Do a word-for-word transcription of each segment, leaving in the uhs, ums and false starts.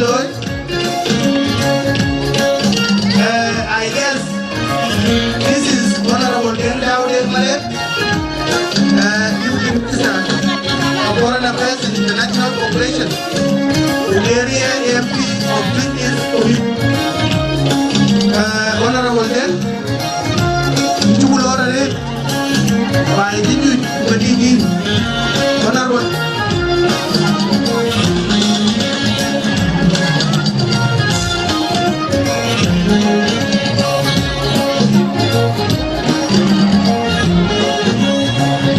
Uh, I guess this is Honorable Deng Dau Deng Malek, uh, Deputy Minister of Foreign Affairs and International Cooperation, the area M P of Twic East Community. Uh, Honorable Deng, yïn cuk lor arëët. Baai cï nyuc ku ke tïŋ yïn. Honorable.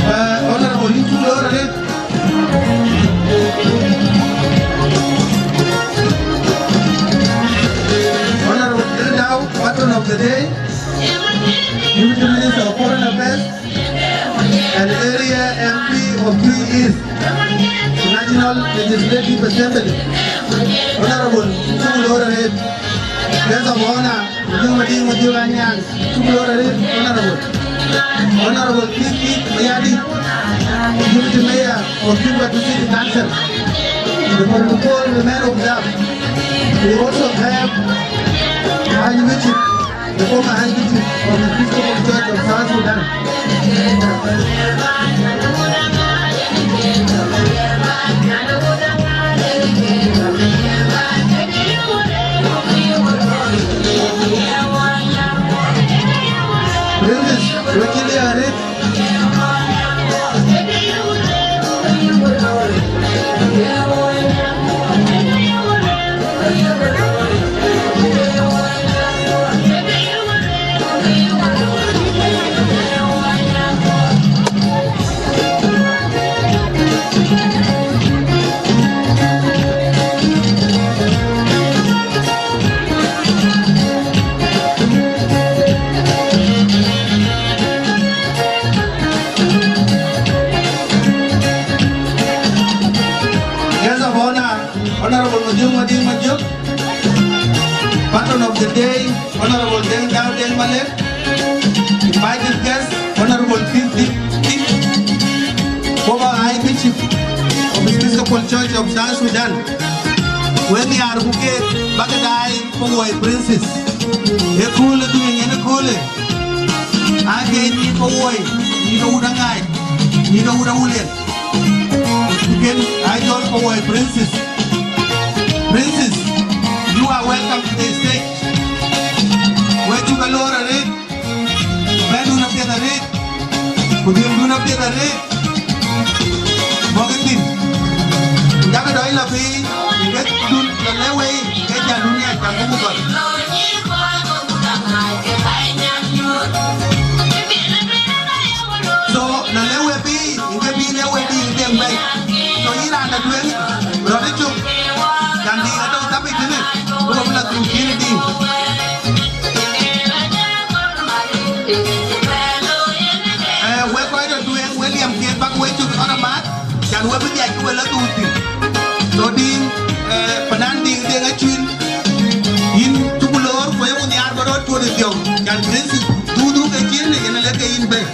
Eh, Honorable, yïn cuk lor arëët. Honorable Deng Dau, patron of the day, Deputy Minister of Foreign Affairs and area M P of Twic East, National Legislative Assembly. Honorable, yïn cuk lor arëët. Guest of honor, Majuk Madiŋ, Majuk Anyaŋ, cuk lor arëët, Honorable. Honorable Kit Kit Mayardit, Deputy Mayor of Juba City Council, the protocol, the man of love. We also have Archbishop, the former Archbishop of the Episcopal Church of South Sudan. Princess, wekï diäär arëët. Guest of honor, Honorable Majuk Madiŋ Majuk, patron of the day, Honorable Deng Dau Deng Malek, invited guest, Honorable Kit Kit Kit, former Archbishop of Episcopal Church of South Sudan. Wek nhiaar ku keek bäk daai Pawuoi Princess. Ee köölë dhuëëŋ en ë köölë. Aa ke nïn Pawuoi, nïn Awut Aŋaac, nïn Awut Awulian. Ken aa jɔl Pawuoi Princess. Princess, you are welcome to the stage. Wek cuk a lor arëët, bɛ̈ndun apiɛth arëët, ku dhiëndun apiɛth arëët. Bɔ̈ ke thïn. Ku jakï dɔc lɔ piny, ke dun lɔ lɛ̈k wei, ke jandun ya jam ku gɔl. So, na lɛ̈k we piny, ke piny lɛ̈k we piny, ke bɛ̈ny. So, yïn raan de tueŋ, rɔt ë cök. Can dïït atɔ̈ thapic tënë, ku bï la thuk kïn ë dïït. Eh, wek kɔc tɔ̈ tueŋ, wek liɛm kiɛt bäk wek cök ɣɔn amaat, can wek bï dhiac ke we la dhuk thïn. So dïït, eh, panan dïït Deŋ Acuil, yïn cuk loor, ku yeku nhiaar bä rɔt tuɔ̈t ë dhiɔ̈u, can Princess dhuk dhuk ke cïn, yen alëk ke yïn bɛ̈i.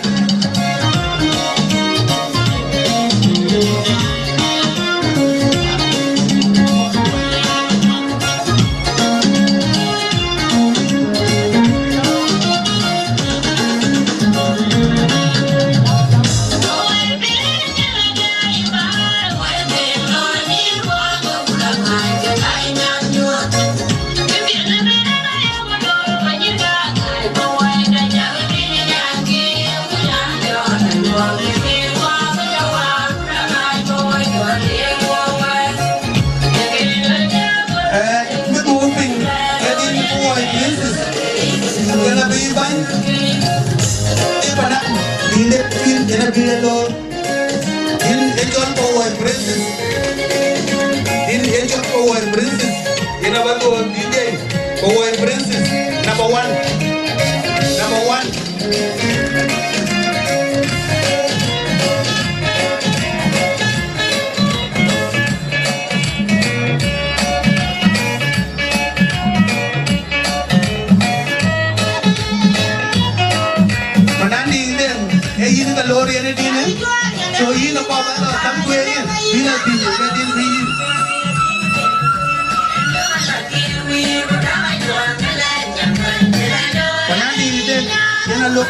Eh, bï dhuɔ̈k piny, ke dïn Pawuoi Princess, yen abï bäny, ë panan, dïn de piny, yen abï loor. Dïn ë cɔl Pawuoi Princess. Dïn ë cɔl Pawuoi Princess. Yen abä dhuɔ̈k dïn de Pawuoi Princess. Number one. Number one. Panan dïn de, ee yïn ka loor yen ë dïn ë. So yïn akuɔth ë lɔ tham kueer yen, bï la dhil, ke dhil bï yïn. Look.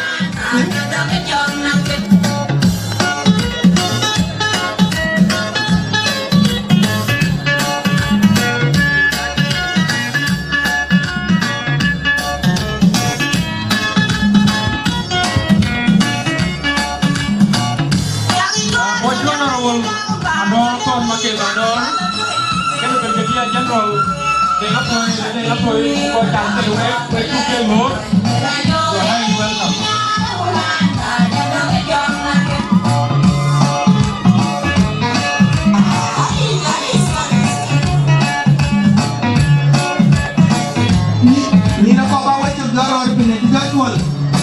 Adɔɔr Thon Makel Adɔɔr, kënë Brigadier General Deng Atoi, Deng Atoi, kɔc cam kënë wek, wek cuk ke loor. You are highly welcome. Nïn akɔ̈k ba wek cök jɔ rɔɔr piny, acï jɔ cuɔl.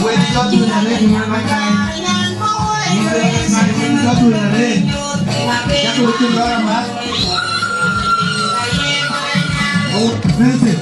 Wek jɔ cuɔl arëët, wek jɔ cuɔl arëët. Wek jɔ cuɔl arëët. Jɔ cuɔl rɔɔr amat. Oh, this is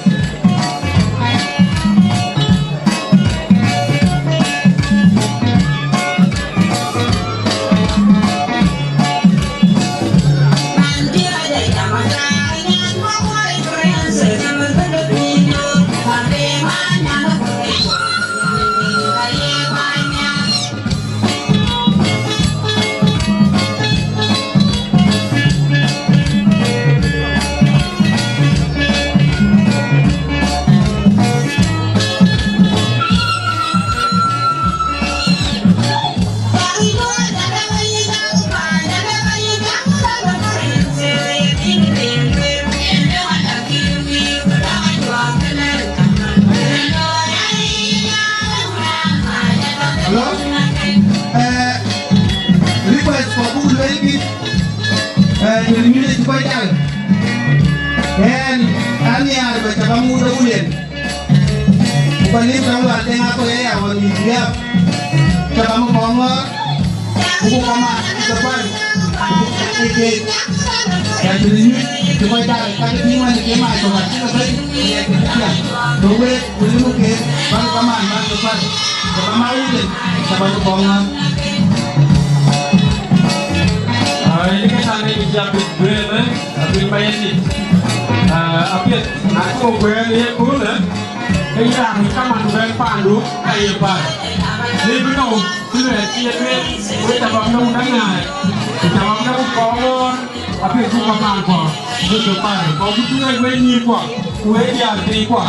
Hello? Eh, request for buk luel kï, eh, twenty minutes buk jal. Ɣɛn, an nhiaar ba cä ba mut ë wulën. Ku ba lim rɔm wal Deŋ Akɔ̈k aya on his behalf. Cä ba mut kɔŋ ŋɔ̈ɔ̈r. Ku buk kamaan ke päl. Ku buk cak ke keek. Cä cï nyuc, cï kɔc daai, ka ke tïŋ wën ke mac kɔ̈k acï ke bɛ̈i, ke bï piath. Ku wek, ku lim ke, bäk kamaan, bäk ke päl. Ku kamaan wulën, cä ba mut kɔŋ ŋɔ̈ɔ̈r. Aa, yïn ke thaŋ ë jam bï duëër, ë, abï mac ë nyic. Aa, apiɛth, na cuk guëër ye köölë, ke yïn raan kamaan bɛ̈n paandu, ka ye päl. Në bï nɔu, Kërɛɛc cï ye lueel, wek cä bäk nɔm daŋ ŋääc, ku cä bäk nɔm kɔɔr ɣɔɔr, apiɛth buk kamaan kɔɔr, buk ke päl, kɔɔr buk tuŋ wek nyïïrkuɔ, ku wek diäär pinykuɔ,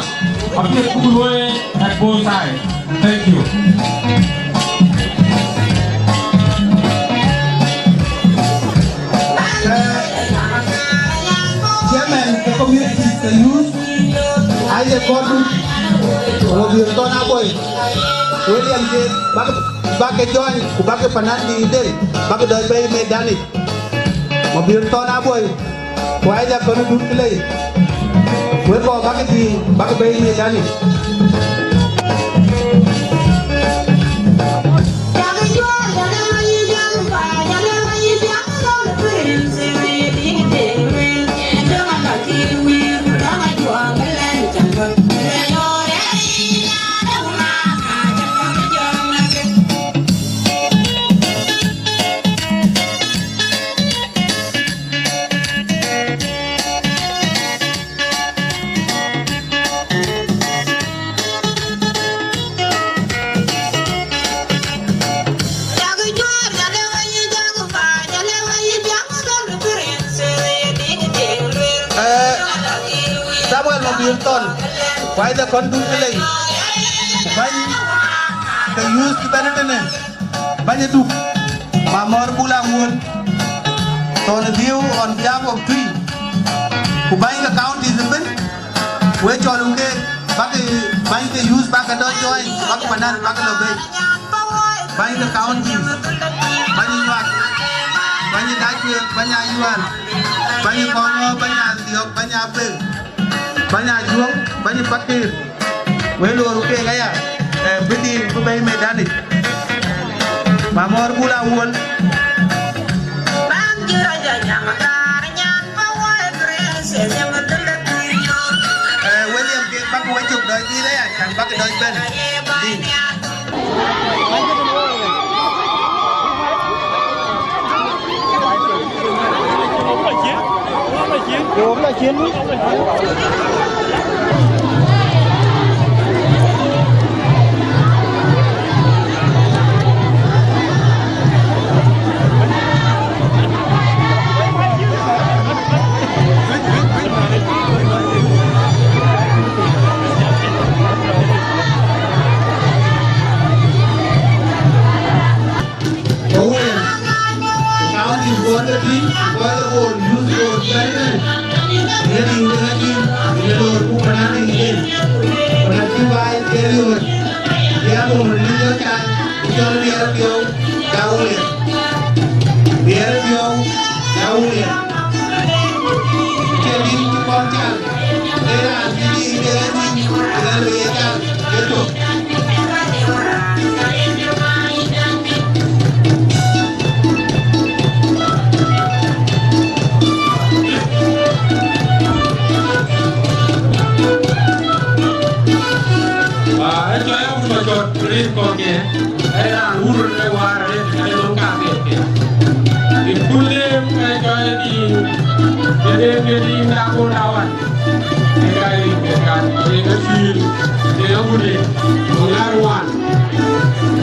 apiɛth buk luɔ̈i at both side. Thank you. Eh, chairman ke community, the youth, aye kɔɔr buk, Mabiöör Thɔn Aboi, William Ken, bäk, bäk ke join, ku bäk ke panan dïït del, bäk ke dɔc bɛ̈i medanic. Mabiöör Thɔn Aboi, ku Isaac Kɔn Dut Kilei, wek kɔɔr bäk ke dïït, bäk ke bɛ̈i medanic. Eh, Samuel Mabiöör Thɔn, ku Isaac Kɔn Dut Kilei, ku bäny ke youth cï bɛ̈n ëtënë, bäny ë Duk, Mamɔ̈r Bul Awuɔ̈l, Thɔn Dhiëu on behalf of Tui, ku bäny ke counties ëbën, wek cɔl wun ke, bäk bäny ke youth bäk ke dɔc join, bäk panan bäk lɔ bei. Bäny ke counties, bäny Nyuak, bäny Dacuek, bäny Ayual, bäny Kɔŋɔ̈ɔ̈r, bäny Adhiɔ̈k, bäny Abek, bäny Ajuɔ̈ŋ, bäny Pakëër. Wek lor keek aya, eh, bï dïït bï bɛ̈i medanic. Mamɔ̈r Bul Awuɔ̈l. Eh, William kek bäk wecök dɔc dïït aya, can bäk dɔc bɛ̈n. Dïït. Diŋ de Akin, ë lor ku Panadiŋ Deng. Ku na cï baai ke riɔ̈ɔ̈c, ya bɔ̈ mën yök can, cɔl Biɛɛr Piɔ̈u Jawuliɛn. Biɛɛr Piɔ̈u Jawuliɛn. Cï diŋ cï kɔn can, ë raan cï diŋ de Akin, ë raan ye can, ye tök. Ah, ë cɔɔl ya wut macɔt rin kɔ̈k ke, ë raan wur ë waar arëët ë dhoŋ kaarkë ke. Ë kul leem ë cɔɔl ya diŋ, ke leem ke diŋ de Akon Awan. Ë ka rin ke kan, ë ka cuil, ë ka wut ë, ë lar wan.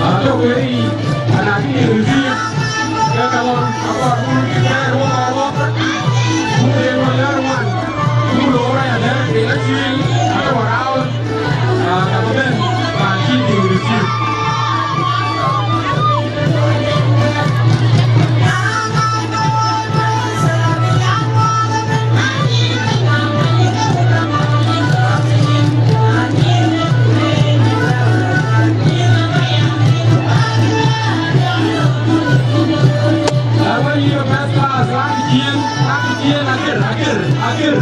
Atɔ̈ ke riic, ana kï receive, ke ka lɔn, akɔɔr buk rɛ̈ɛ̈r wok awok. Buk rɛ̈ɛ̈r wok lɛ̈ɛ̈r wan. Buk loor aya lɛ̈ɛ̈r ke ka cuil, atɔ̈ around, ah, ka bï bɛ̈n, ba cï bï receive. Awek yï first class, lakï ciëën, lakï ciëën, akër, akër, akër,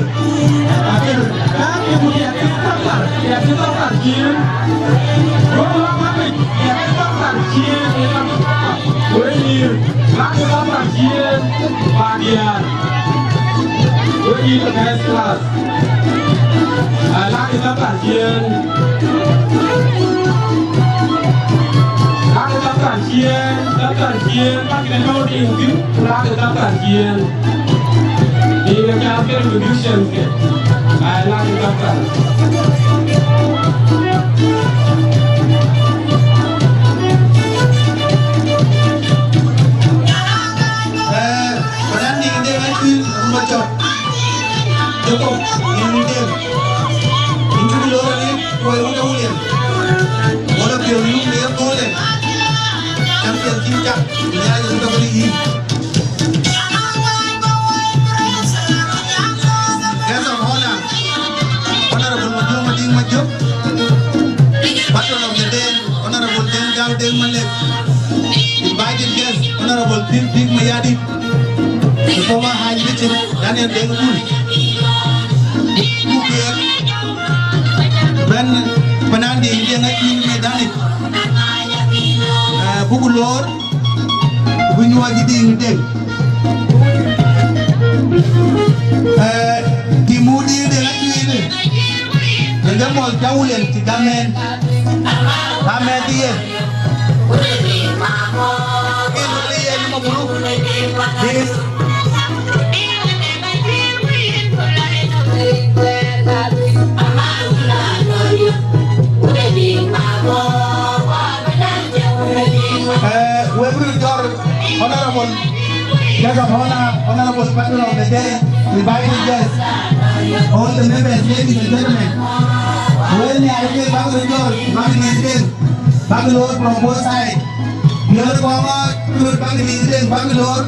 akër. Lakï ku diɛt cï thɔ̈k thar, diɛt cï thɔ̈k thar ciëën. Wek lɔ papic, diɛt cï thɔ̈k thar ciëën, ë lɔ. Wek yï, lakï thɔ̈k thar ciëën, ba diäär. Wek yï first class. Ah, lakï thɔ̈k thar ciëën. Lakï thɔ̈k thar ciëën, thɔ̈k thar ciëën, lakï tɔ̈ diŋ thïn, lakï thɔ̈k thar ciëën. Diŋ ë cath ke musicians ke. Ah, lakï thɔ̈k thar. Eh, Panadiŋ Deng Acuil, Rumacɔt. Jacob, Diŋ Deng. Yïn cuk loor arëët, woi wun ë William. Wala piɔ̈u yum në ye köölë. Champion cïn cak, ku Nhialic ë tɔ̈ kë yïn. Guest of honor, Honorable Majok Madiŋ Majok. Patron of the day, Honorable Deng Gal Deng Malek. Invited guest, Honorable Pir Bik Mayardit, the former High Bishop Daniel Deng Bul. Buk ye bɛ̈n Panadiŋ Deng Acuil medanic. Eh, buk loor, buk nyuɔɔc Diŋ Deng. Eh, timu Diŋ Deng Acuil. Yen ke mɔl Jawuliɛn cï gam ɛn. Gam ɛn yen. Eh, we bï röt jɔt Honorable, guest of honor, Honorable Patron of the Day, invited guests, all the members, ladies and gentlemen. Wël nhiaar ke bäk röt jɔt, bäk röt jɔt, bäk loor from both sides. Miɔ̈r kɔŋ ɣɔɔc, bäk röt bäk röt jɔt, bäk loor.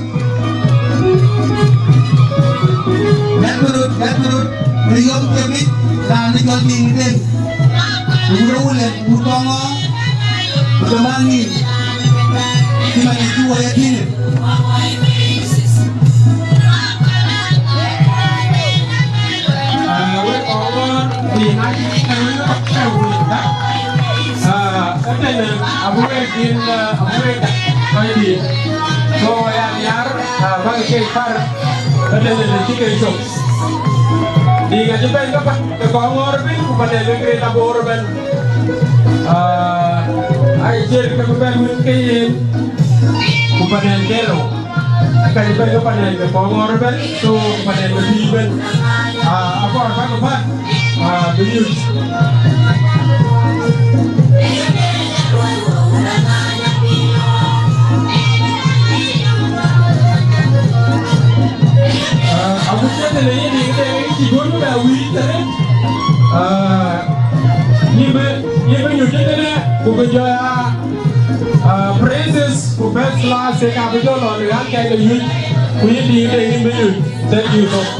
Dɛ̈t bï röt, dɛ̈t bï röt, në yom ke bï, raan bï jɔt Diŋ Deng. Wur ë Wulɛn, wur kɔŋ ɣɔɔc. Ku të man nïïm, cï man ë cï woi ë tïŋë. Ah, wek kɔc ɣɔn, nïn acï kɛ̈n wek kɔc kɛ̈n wek dak. Ah, ëtënë abï wek yïn, ah, abï wek kɔc dït. So, ya nhiaar, ah, bäk ke kär, ëtënë në cï ke cök. Diŋ acï bɛ̈n ke pan, ke kɔc ŋɔ̈ɔ̈r ëbɛ̈n, ku pan ë ke Greater Bor ëbɛ̈n. Ah, ai cier ke bï bɛ̈n wën ke yen, ku pan ë ke rou. Ka cï bɛ̈n ke pan ë ke kɔc ŋɔ̈ɔ̈r ëbɛ̈n, so pan ë ke bï bɛ̈n. Ah, akɔɔr bäk ke pan, ah, bï nyuc. Ah, agut cï tënë yïn, yïn ke yïn cï duɔ̈n bɛ wïïr tënë. Ah, yïn bï, yïn bï nyuc tënë, ku bï jɔ ya, ah, praises, ku first class, ke ka bï jɔ lɔ në ɣän kɛc ke nyuc, ku yïn dïït de yïn bï nyuc. Thank you so much.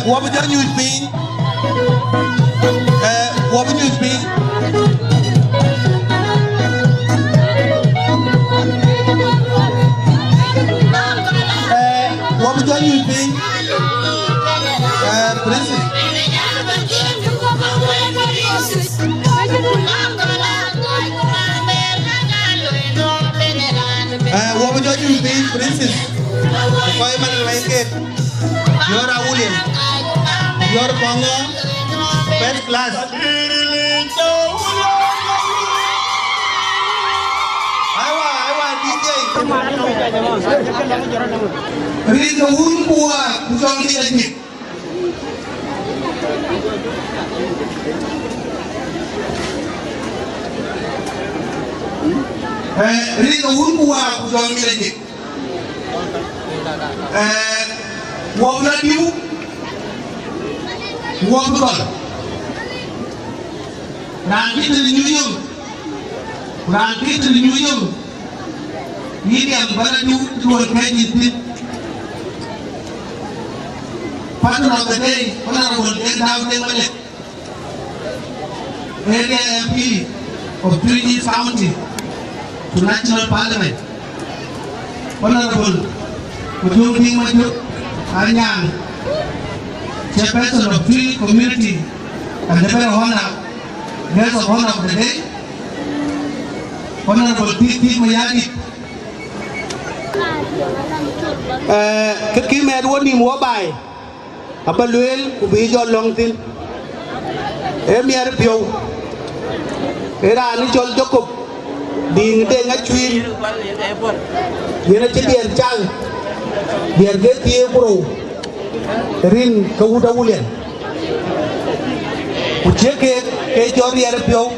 Wɔ bï jɔ nyuc piny. Eh, wɔ bï nyuc piny. Eh, wɔ bï jɔ nyuc piny. Eh, Princess. Eh, wɔ bï jɔ nyuc piny, Princess. Kɔc man ë lɛ̈k keek. Diɔ̈ɔ̈r Awulian. Diɔ̈ɔ̈r Kɔŋɔ̈ɔ̈r. First class. Aiwa, aiwa, D J. Rin ke wun ku wäär ku cɔl Mila Nyik. Eh, rin ke wun ku wäär ku cɔl Mila Nyik. Eh, wɔ bï lɔ diu, wɔ bï gɔl. Raan cï thil nyuc yom, raan cï thil nyuc yom, yïn yam bä lɔ diu, duɔl kɛ̈ɛ̈c yïn thïn. Patron of the day, Honorable Deng Dau Deng Malek. Area M P of Twic East County to National Parliament, Honorable Majuk Ding Majuk Anyang, Chairperson of Twic Community, and the very honor, guest of honor of the day, Honorable Twic Twic Mayardit. Eh, kë kï mɛt wo nïm wo baai. Aba lueel ku bï jɔ lɔ̈ŋ thïn. Ee miɛt piɔ̈u, ee raan ë cɔl Jacob Diŋ Deŋ Acuil, yen acï diɛɛr caŋ, diɛɛr ke thiëër ku rou, rin ke wut Awulian. Ku cie keek ke jɔ riɛɛr piɔ̈u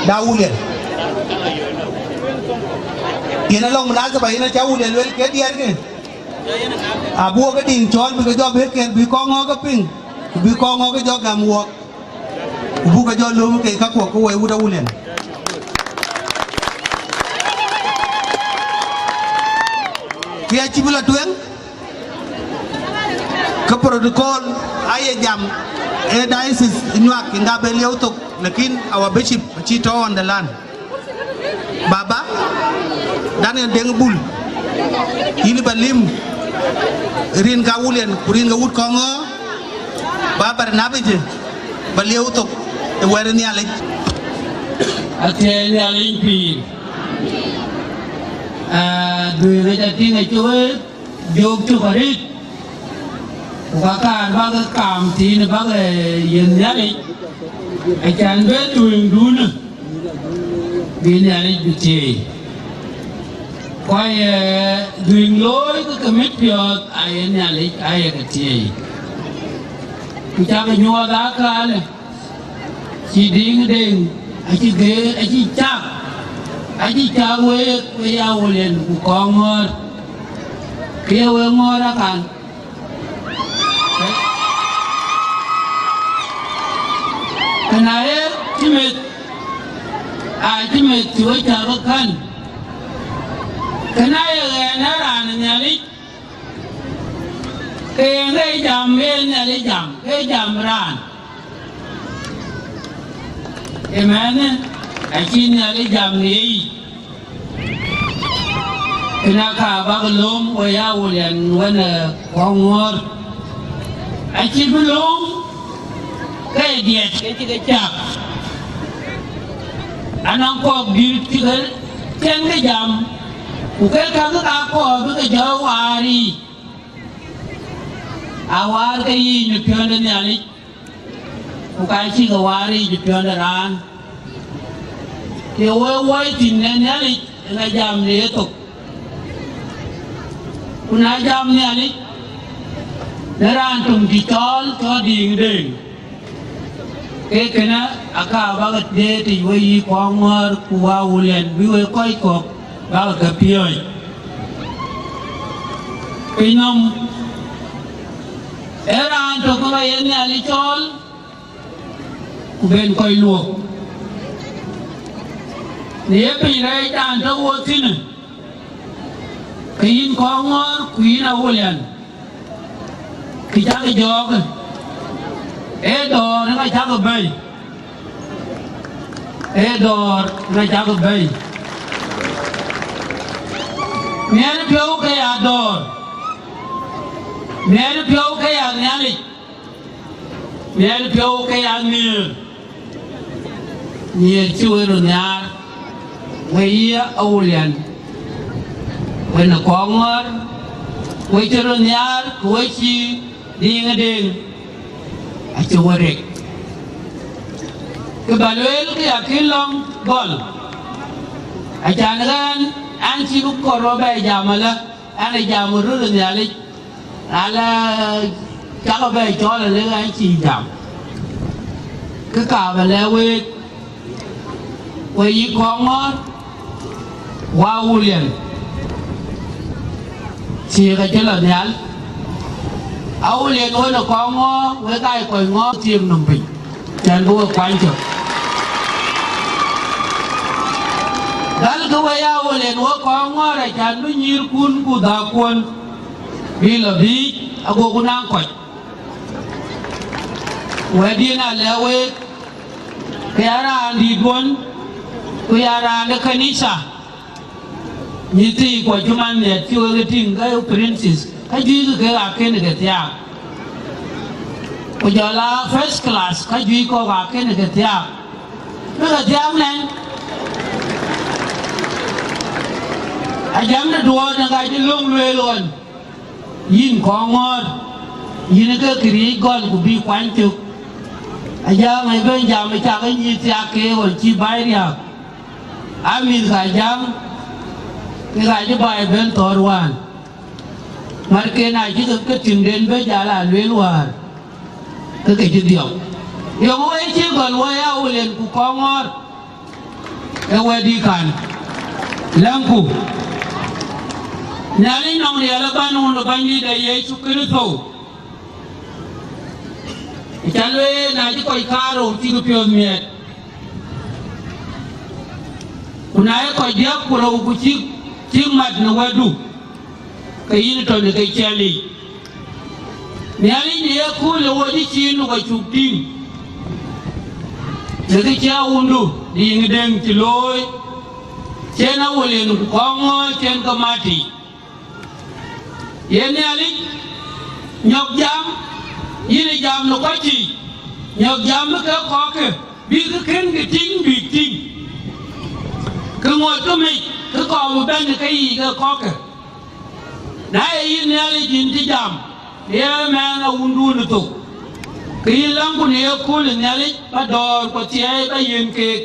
da Awulian. Yen alɔŋ munasaba yen acä Awulian lueel ke diɛɛrkë. Abuk ke Diŋ cɔɔl bï ke jɔ bï kɛn bï Kɔŋɔ̈ɔ̈r ke piŋ, ku bï Kɔŋɔ̈ɔ̈r ke jɔ gäm wuɔk, ku buk ke jɔ löm ke kakuɔk ke woi wut Awulian. Kë acï bï lɔ tueŋ, ke protocol aye jam, ee diocese nyuak ŋa ben lieu thok, lakin our bishop acï tɔ̈ on the land. Baba, Daniel Deŋ Bul, yïn ba lim rin ka Awulian, ku rin ka wut Kɔŋɔ̈ɔ̈r, ba Barnabas, ba lieu thok ë wɛ̈t ë Nhialic. Athiɛɛi Nhialic pïïr. Aa, dhuëëŋ ë ca tïŋ acï wëët, jɔɔk cök arëët. Ku ka kaar bäk kaam thiin bäk, eh, yiën Nhialic, acan bï dhuëëŋdun bï Nhialic bï thieei. Ku aye dhuëëŋ looi ke ke mit piɔ̈ɔ̈th aye Nhialic aye ke thieei. Ku cakë nyuɔɔth aa kaalë. Cï Diŋ Deŋ, acï geer, acï cak, acï cak week, we ya Awulian ku Kɔŋɔ̈ɔ̈r, ke ye we ŋɔ̈ɔ̈r akan. Këna ye cï meth, aa cï meth cï we cak ë kän, këna ye ɣɛn ë raan ë Nhialic. Ke yen ke jam, ke yen Nhialic jam, ke jam raan. Ëmɛnë, acï Nhialic jam në ye yic. Këna ka bäk lööm we ya Awulian wën, eh, Kɔŋɔ̈ɔ̈r. Acï bï lööm ke diɛt ke cï ke cak. Anɔŋ kɔ̈k dït cï ke cɛn ke jam, ku ke käk ka kɔɔr bï ke jɔ waar yiic. Awäär ke yiic në piɔ̈n de Nhialic, ku ka cï ke waar yiic në piɔ̈n de raan. Të we woi thïn në Nhialic, ë ŋa jam në yethok. Ku na jam Nhialic, në raan töŋ cï cɔɔl, cɔl Diŋ Deŋ. Ke kënë aka bäk deet yic we yï Kɔŋɔ̈ɔ̈r ku wa Awulian bï we kɔc kɔ̈k bäk ke piööc. Pinynhom ee raan tök ke ba ye Nhialic cɔɔl, ku ben kɔc luɔ̈k. Në ye piny rɛɛc raan tök wo thïnë, ke yïn Kɔŋɔ̈ɔ̈r ku yïn Awulian, kë cak jɔɔk, Ee dɔ̈ɔ̈r ë ka cäk bɛ̈i. Ee dɔ̈ɔ̈r ë ka cäk bɛ̈i. Miɛt piɔ̈u ke ya dɔ̈ɔ̈r. Miɛt piɔ̈u ke ya Nhialic. Miɛt piɔ̈u ke ya nhiëër. Nhiëër cï wek röt nhiaar, wek yï Awulian, wek në Kɔŋɔ̈ɔ̈r, wek cï röt nhiaar, ku wek cï Diŋ ë Deŋ, acï wek rek. Kë bä lueel kë ya kïn lɔ̈ŋ gɔl, acan ɣɛn, an cï bï kɔɔr bɛ jam ëlä, an ë jam ë röt ë Nhialic, ala cakë bɛ cɔɔl alëk an cï jam. Kë ka bä lɛ̈k week, wek yï Kɔŋɔ̈ɔ̈r, wa Awulian, thiëëk acï lɔ nhial. Awulian wën ë Kɔŋɔ̈ɔ̈r, wek aa kɔc ŋɔ̈ɔ̈r thiëëk nɔm piny, cän bï we kuany cök. Dhälkï wek ya Awulian wek Kɔŋɔ̈ɔ̈r, acan bï nyïïrkun ku dhäkkuɔn bï lɔ biic, agoku naŋ kɔc. Wɛ̈tdiɛ̈n aa lɛ̈k week, ke ya raan dït duɔ̈n, ku ya raan de kanitha. Nyïthii kuɔ cï man nhiɛt cï wek e tïŋ ke princess, ka juëckï kek akënë ke thiaak. Ku jɔl aa first class, ka juëc kɔ̈k akënë ke thiaak. Bï ke thiaak nɛn? Ajam de duɔɔr në ka cï löŋ lueel ɣɔn. Yïn Kɔŋɔ̈ɔ̈r, yïn ke këriëëc gɔl ku bï kuany cök. Ajam ë bɛ̈n jam ë cak ë nyïïr thiaak ke ɣɔn cï baai riääk. Aa mïth ka jam, ke ka cï baai bɛ̈n thɔ̈ɔ̈r wään. Märken acï ke, ke tïŋden bï jal aa lueel wäär, ke ke cï dhiɔp. Yöŋ wei cï gɔl wei Awulian ku Kɔŋɔ̈ɔ̈r, ee wɛ̈tdï kan. Läŋku, Nhialic nɔŋ riɛl ëbɛ̈n wun ë Bɛ̈nydït de Yecu Kërtho. Ca lueel, na cï kɔc kaarou cïk piɔ̈ɔ̈th miɛt, ku na ye kɔc diäk ku rou ku cïk, cïk mat në wɛ̈tdu, ke yïn tɔ̈ në ke ciɛlic. Nhialic në ye köölë wo cï ciin nu ka cuk tïŋ, në kë cï awundu Diŋ Deŋ cï looi, cïn Awulian ku Kɔŋɔ̈ɔ̈r cïn ke mat yic. Ye Nhialic, nyɔk jam, yïn ë jam në kɔc yiic, nyɔk jam ë ke kɔ̈kkë, bïk kën ke tïŋ, bïk tïŋ. Kë ŋoot kë mec, kë kɔɔr bï bɛ̈n ë ke yiic ke kɔ̈kkë. Na ye yïn Nhialic yïn cï jam, ye mɛɛn awundun ë thok, ke yïn läŋku në ye kööl ë Nhialic, ba dɔ̈ɔ̈r ku thiɛɛi ba yiën keek.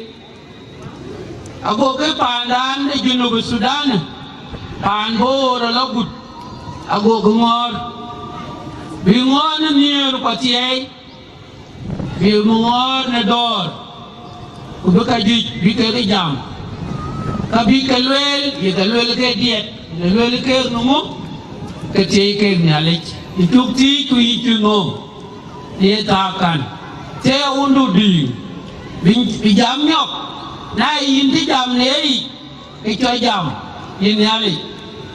Agokï paandan de Junub Thudan, paan Boor ë lɔ gut, agokï ŋɔ̈ɔ̈r, bï ŋɔ̈ɔ̈r në nhiëër ku thiɛɛi, bï ŋɔ̈ɔ̈r në dɔ̈ɔ̈r, ku bï ka juëc bï kek jam, ka bï ke lueel, ye ke lueel ke diɛt, ye ke lueel keek në ŋö, ke thiëi keek Nhialic, yï cuk thiëëc ku yï cuk nhom. Ye thaak kan, thie awundu Diŋ, bï, bï jam nyɔk, na ye yïn cï jam në ye yic, ke cɔc jam, yïn Nhialic,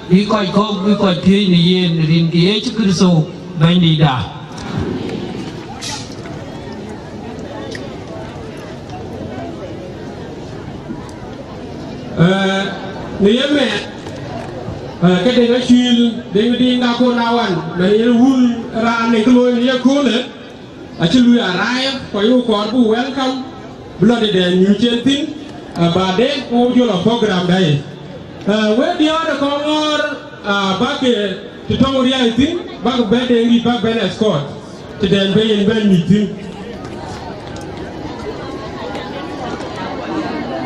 bï kɔc kɔ̈k, bï kɔc piööc në yen, në rin ke Yecu Kërtho, Bɛ̈nydïïtda. Ee, në ye mɛɛn, ee, ke Deŋ Acuil, Deŋ Diŋ Akon Awan, mɛn yen wun raan në kë looi në ye köölë, acï lui arrive, ku ayï kɔɔr bï welcome, bï lɔ tëde nyuc cen thïn, ee, baden, ku jɔl a program dai. Ee, wek diäär ë Kɔŋɔ̈ɔ̈r, ee, bäk ke të tɔ̈u riäi thïn, bäk bɛ̈n Deŋ Dït, bäk bɛ̈n escort. Tëden bï yen bɛ̈n nyuc thïn.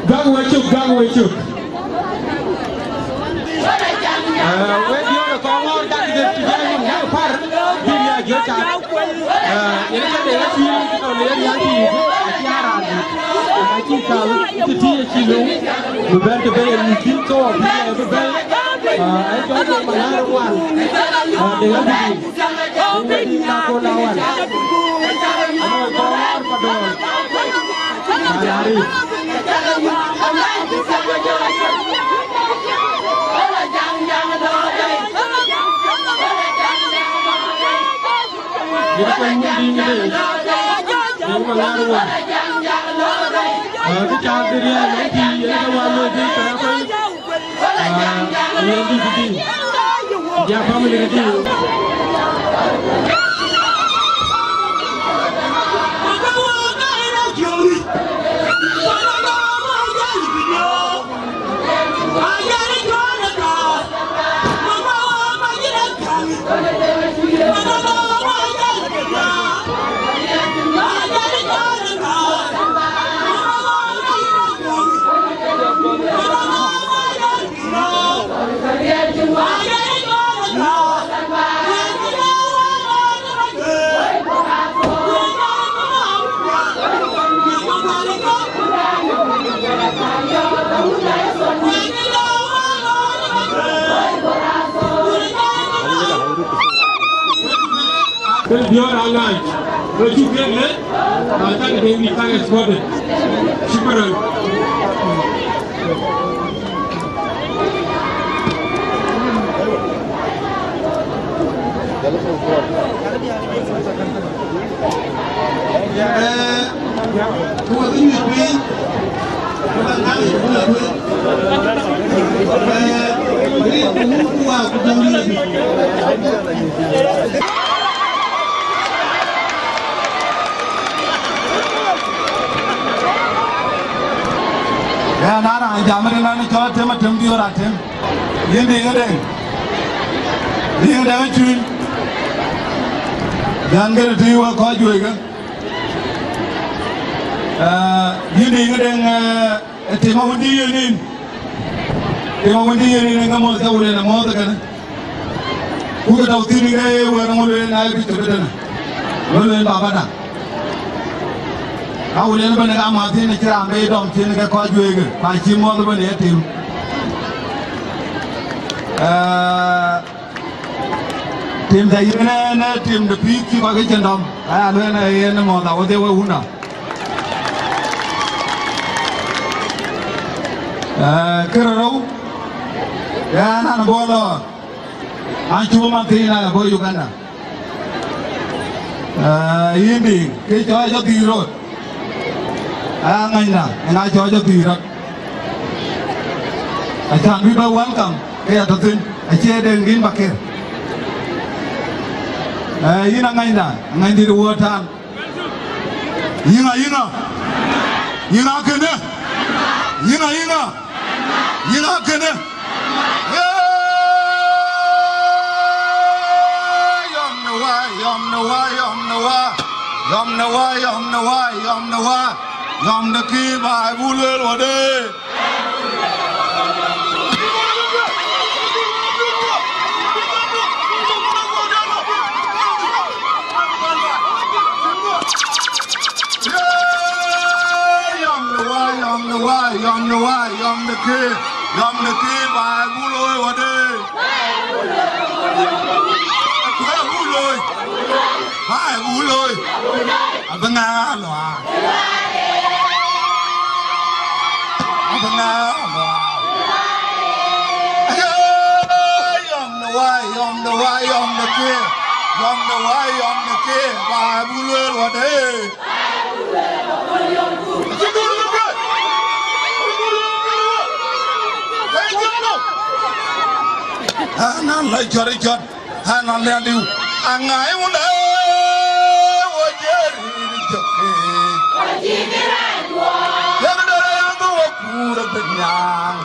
Gäk we cök, gäk we cök. Ee, wek diäär ë Kɔŋɔ̈ɔ̈r, dak de tëden yïn yak par, bï riääk jɔ cak. Ee, yen ka de ya cïï tɔ̈ le riääk cï yïk, acï a raan dït. Acï kal, cï tïï acï lëu. Bï bɛ̈n të bï yen nyuc thïn, thou abï bï bɛ̈n. Ee, ee cɔl de malar wan. Ee, de ya bï Deŋ Dït Akon Awan. Anɔi Kɔŋɔ̈ɔ̈r Padɔl. Malari. Yïn kɔc muk Diŋ Deŋ. Wek Maŋar wä. Ah, kë cäk kë riɛl ë tï, ë kë wä loi kë cä kɔc. Ah, yen dït tï. Ja family kë tï. Kë diäär aŋäc, ke cuk kek lec, na cak de wïc ka escorted. Shukran. Eh, ku wek nyuc piny, ku ba naŋ yic ku la tueŋ. Eh, rin ku wun ku wa ku döŋ yïn. Ya na raan jam rin an cɔl tem atem diöör atem. Yïn Diŋ Deŋ. Diŋ Deŋ Cuny. Jan gënë tïï wek kɔc juëc ke. Ah, yïn Diŋ Deŋ, eh, tim awën dï yen yïn. Tim awën dï yen yïn, ŋa mɔ̈th ca wulën amɔ̈th kënë. Ku ke tɔ̈u thïn ke ye wɛ̈t ŋö lueel na ye bï cök ëtënë. Ŋö lueel baba daŋ. Ka wulën ëbɛ̈n ka mäth thïn acï raan bï dɔm thïn ke kɔc juëc ke, ku acï mɔ̈th ëbɛ̈n ye tim. Eh, tim da yen ë, ë tim de pïïr cï kɔc ke cïn dɔm. Aya lueel ë yen ë mɔ̈th awodhie we wunda. Eh, kërë rou, ɣɛn an bɔ̈ lɔ, an cuk man thïn an bɔ̈ Uganda. Eh, yïn Diŋ, kë cɔɔc jɔ dhil rot. Aya ŋanyda, ŋa cɔɔc jɔ dhil rot. Acan bï bɛ welcome, ke ya tɔ̈ thïn, acie Deŋ Diŋ Bakir. Eh, yïn aŋanyda, aŋanydït wuɔ̈ɔ̈t tan. Yïŋa, yïŋa. Yïŋa kënë. Yïŋa, yïŋa. Yïŋa kënë. Ee, yɔm në wä, yɔm në wä, yɔm në wä. Yɔm në wä, yɔm në wä, yɔm në wä. Yɔm në kë baai buk lueel wädë. Yɔm në wä, yɔm në wä, yɔm në wä, yɔm në kë, yɔm në kë baai buk looi wädë. Baai buk looi. Baai buk looi. Abï ŋa lɔ. Abï ŋa lɔ. Aye, yɔm në wä, yɔm në wä, yɔm në kë. Yɔm në wä, yɔm në kë. Baai buk lueel wädë. Ɣɛn an lɔ cɔ̈t cɔ̈t, ɣɛn an lɛ̈k liu, aŋa ë wun ë wo jëër jɔk. Yɛn dɔ̈ɔ̈r ë yɔ̈ɔ̈k wo kuur ë bɛ̈n nyaŋ.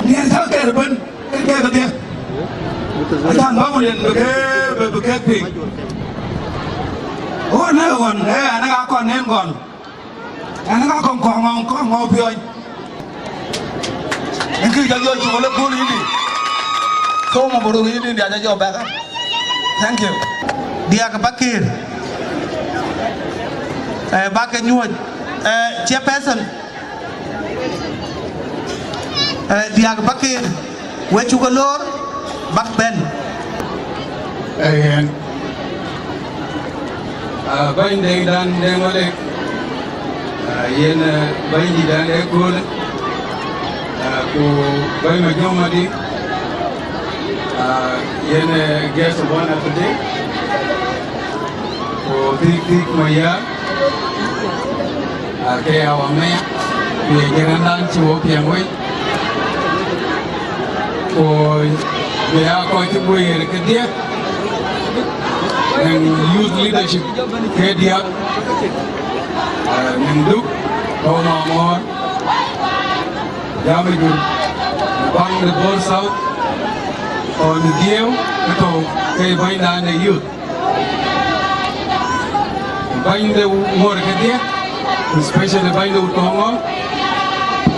Nhiɛɛr cä kɛɛr ëbën, ke kek kedhie. Acan bä ku yen bï ke, bï, bï kek piŋ. Ɣöt në ɣɔn, ee, an, ka kɔn nen gɔl. An, ka kɔn kɔn ŋɔŋ, kɔn ŋɔŋ piɔ̈ny. Ëŋ kï jɔ yɔc cuk lɔ kööl yïn dï. Thou Mabor yïn dï, dia jɔ jɔ bɛ̈k. Thank you. Diäk Pakëër. Eh, bä ke nyuɔ̈c. Eh, chairperson. Eh, diäk Pakëër, we cuk ke loor, bäk bɛ̈n. Ayen. Ah, bäny Deŋ dan Deŋ Malek. Ah, yen, eh, bäny dï dan de kööl. Ah, ku bäny Majɔŋ Madï. Ah, yen, eh, guest of honor today. Ku Thik Thik Maya, aa, ke ya wamea, ku ye jirandan cï wo piɛŋ wei. Ku bï ya kɔc cï guëër kedhie, në youth leadership ke diäk, aa, në Duk, Kɔu Mamɔɔr, Jam ë Jur, baŋ de Bor South, ɣɔn dhiëëu, ke tɔ̈u ke bänydan de youth. Bäny de Ŋuɔ̈r kedhie, especially bäny de Wut Kɔŋɔ̈ɔ̈ŋ,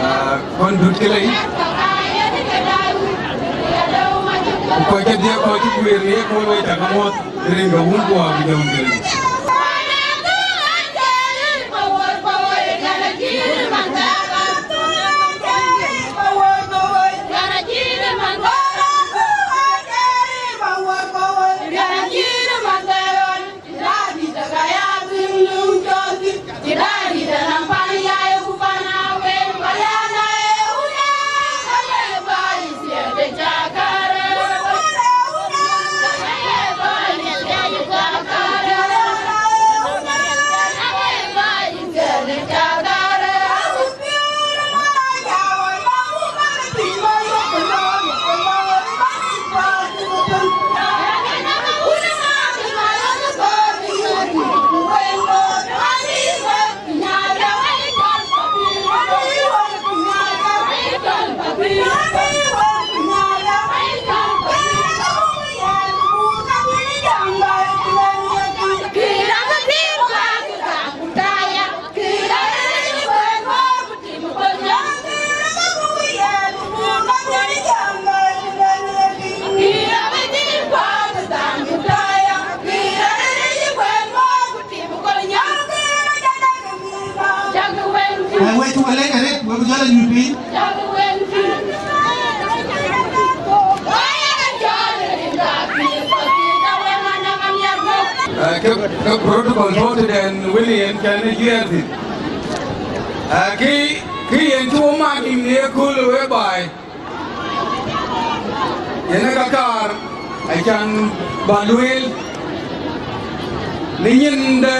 ah, kɔn dut ke lei. Ku kɔc kedhie kɔc cï guëër në ye kööl wei cak muɔ̈th, rin ke wun ku abï jɔŋ ke lei. Wek cuk lɛc arëët, wek jɔl a nyuc piny. Ke, ke protocol tɔ̈ tëden wën yen kɛn ë juɛɛr thïn. Kë, kë yen cuk mat nïm në ye kööl wek baai. Yen ë ka kaar, acan ba lueel në nyin de,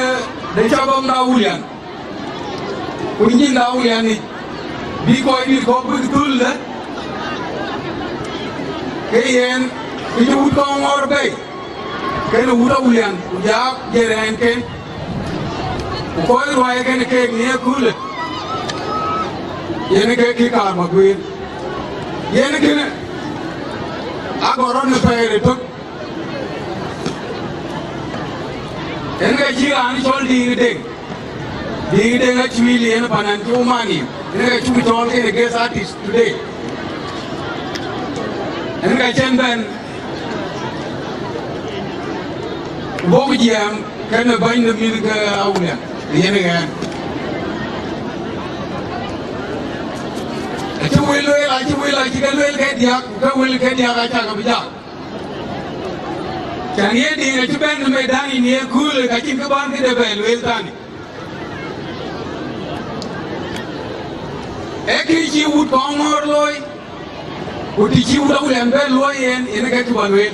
de cabam de Awulian, ku nyin de Awulian yic, bï kɔc dït kɔ̈k bïk thöl lë, ke yen, ke cï wut kɔŋ ŋɔɔr bei, kenë wut Awulian, ku jaak jërɛɛnken, ku kɔc ruääi kenë keek në ye köölë, yen ke kï kaar ba guiir. Yen kënë, agɔl rɔt në pɛɛi ëtök, yen ke cï raan cɔl Diŋ Deŋ. Diŋ Deŋ Acuil yen panan cï wä man yïn, yen ke cuk cɔɔl kenë guest artist today. Yen ke cen bɛ̈n, bɔ̈ jiɛɛm kenë bäny de mïth ke Awulian, yen ë ɣɛn. Acï wël lueel, acï wël, acï ke lueel ke diäk, ku ke wël ke diäk acä ke bï jak. Can ye Diŋ acï bɛ̈n në medan yïn ye köölë, ka cïn kë bän këde bɛ lueel tani. Ee kë cï wut kɔŋ ŋɔɔr looi, ku të cï wut Awulian bɛ luɔi yen, yen ke cuk a lueel.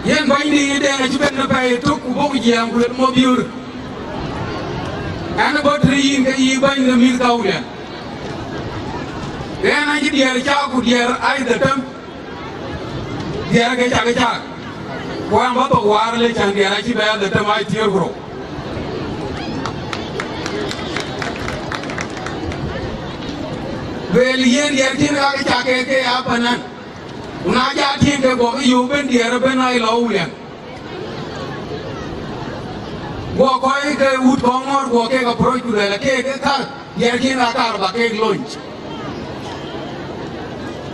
Yen bäny Diŋ Deŋ acï bɛ̈n në pɛɛi ëtök, ku bɔ̈ jiɛɛm ku luel mɔ̈ biöör. Ɛn bɔ̈ tëde yïn ke yï bäny de mïth ke Awulian. Ɣɛn acï diɛɛr cak ku diɛɛr aa dhetem. Diɛɛr ke cak cak. Ku an, bä thok waar le can diɛɛr acï bɛ ya dhetem aa thiëër ku rou. Lueel yen diɛɛr cïn ɣak cak ke, ke ya panan. Ku na ja tïŋ ke bɔ̈ ke yöök ben diɛɛr ëbën aa lɔ Awulian. Guɔ kɔc ke wut kɔŋ ŋɔɔr guɔ kek approach ku luɛl, keek ke kar, diɛɛr cïn ɣak kaar ba keek launch.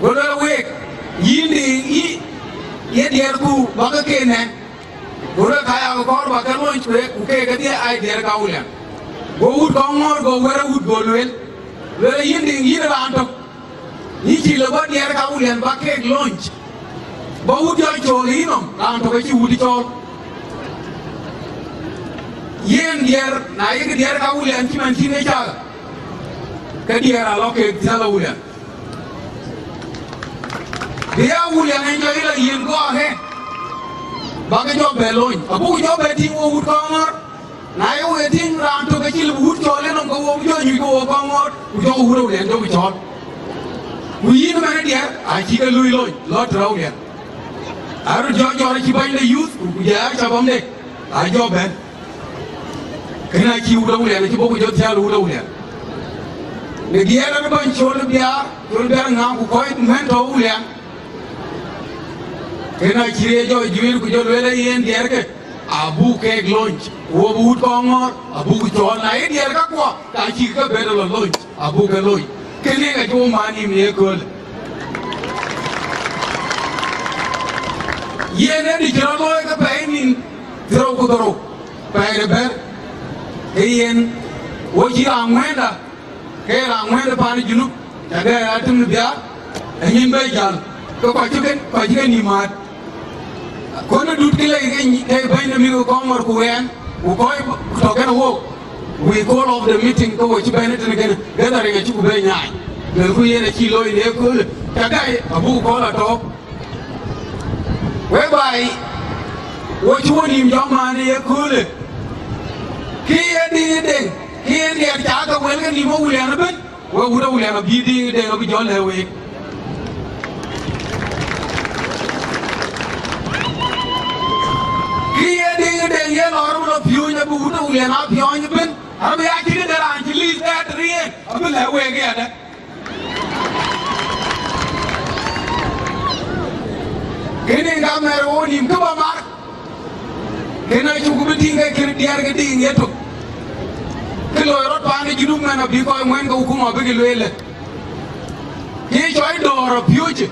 Go lueel week, yïn Diŋ, yï, ye diɛɛrku ba ke ke nɛn. Go lueel ka ya ke kɔɔr ba ke launch ku, ku keek kedhie aa diɛɛr ke Awulian. Go wut kɔŋ ŋɔɔr, go wɛ̈r ë wut, go lueel, lueel, yïn Diŋ, yïn raan tök. Yïn cï lë bɔ̈ diɛɛr ke Awulian ba keek launch. Bä wut jɔ cɔɔl yïnɔm, raan tök acï wut cɔɔl. Yen diɛɛr, na yek diɛɛr ke Awulian cï man cïn ë cak, ke diɛɛr alɔ keek thiäl Awulian. Bï Awulian en jɔ yï lɔ yen go ahead, ba ke jɔ bɛ lony. Abuk jɔ bɛ tïŋ wo wut kɔŋ ŋɔ̈r. Na ye wek tïŋ raan tök acï lë bï wut cɔɔl enɔm, ke wo bï jɔ nyuc ke wo kɔŋ ŋɔ̈ɔ̈t, ku jɔkï wut Awulian jɔkï cɔɔl. Ku yïn ëmɛn diɛɛr, acï ke lui lony, lɔ tëde Awulian. Aröt jɔ jɔt acï bäny de youth, ku jɔ acabamde, a jɔ bɛ̈n. Kënë acï wut Awulian, acï bɔ̈ ku jɔ thial wut Awulian. Në diɛɛr ë bäny cɔl biaar, cɔl biaar ŋaŋ ku kɔc mɛ̈n tɔ̈ Awulian. Kënë acï rëër jɔ juëër ku jɔ lueel ë yen diɛɛrke. Abuk keek lony, wo bï wut kɔŋ ŋɔ̈ɔ̈r, abuk cɔɔl, na ye diɛɛr kakuɔ, ka cïk ke bɛ̈n lɔ lony, abuk ke lony. Kënë ka cï wo man nïm në ye köölë. Yen ë dï cï rɔt looi ke pɛɛi nïn dhorou ku dhorou, pɛɛi de bɛ̈t, ke yen wo cï raan ŋuɛ̈ɛ̈nda, ke raan ŋuɛ̈ɛ̈n ë paan ë Junub, cak dɛ atem në biaar, ë nyin bɛ jäl, ke kɔc cï kën, kɔc cï kën nïm määt. Kɔn ë dut kë lei ke, ke bɛ̈ny de mïth ke kɔŋ ŋɔ̈r ku ɣɛn, ku kɔc tɔ̈ kɛn wook, we call off the meeting, ke wo cï bɛ̈n ë tënë kënë, gathering acï ku bɛ nyaai. Luelku yen acï looi në ye köölë, cak dɛ abuk kɔl atɔ̈. Whereby, wo cï wo nïm jɔ man ë ye köölë, kë ye Diŋ Deŋ, kë ye diɛɛr cak ke wël ke nïm Awulian ëbën, we wut Awulian abï Diŋ Deŋ abï jɔ lɛ̈k week. Kë ye Diŋ Deŋ ye lɔ rɔt lɔ piööny abï wut Awulian a piɔ̈ɔ̈ny ëbën, abï ya cï këde raan cï list dɛ tëde yen, abï lɛ̈k week yadë. Kënë ka mɛr wo nïm kë bä mar. Kënë acuk bï tïŋ ke kën diɛɛr ke Diŋ yetök. Kë loi rɔt paan ë Junub mɛn abï kɔc ŋuɛ̈n ke hukum abï ke lueel. Kë cɔl dɔ̈ɔ̈r apiööcë.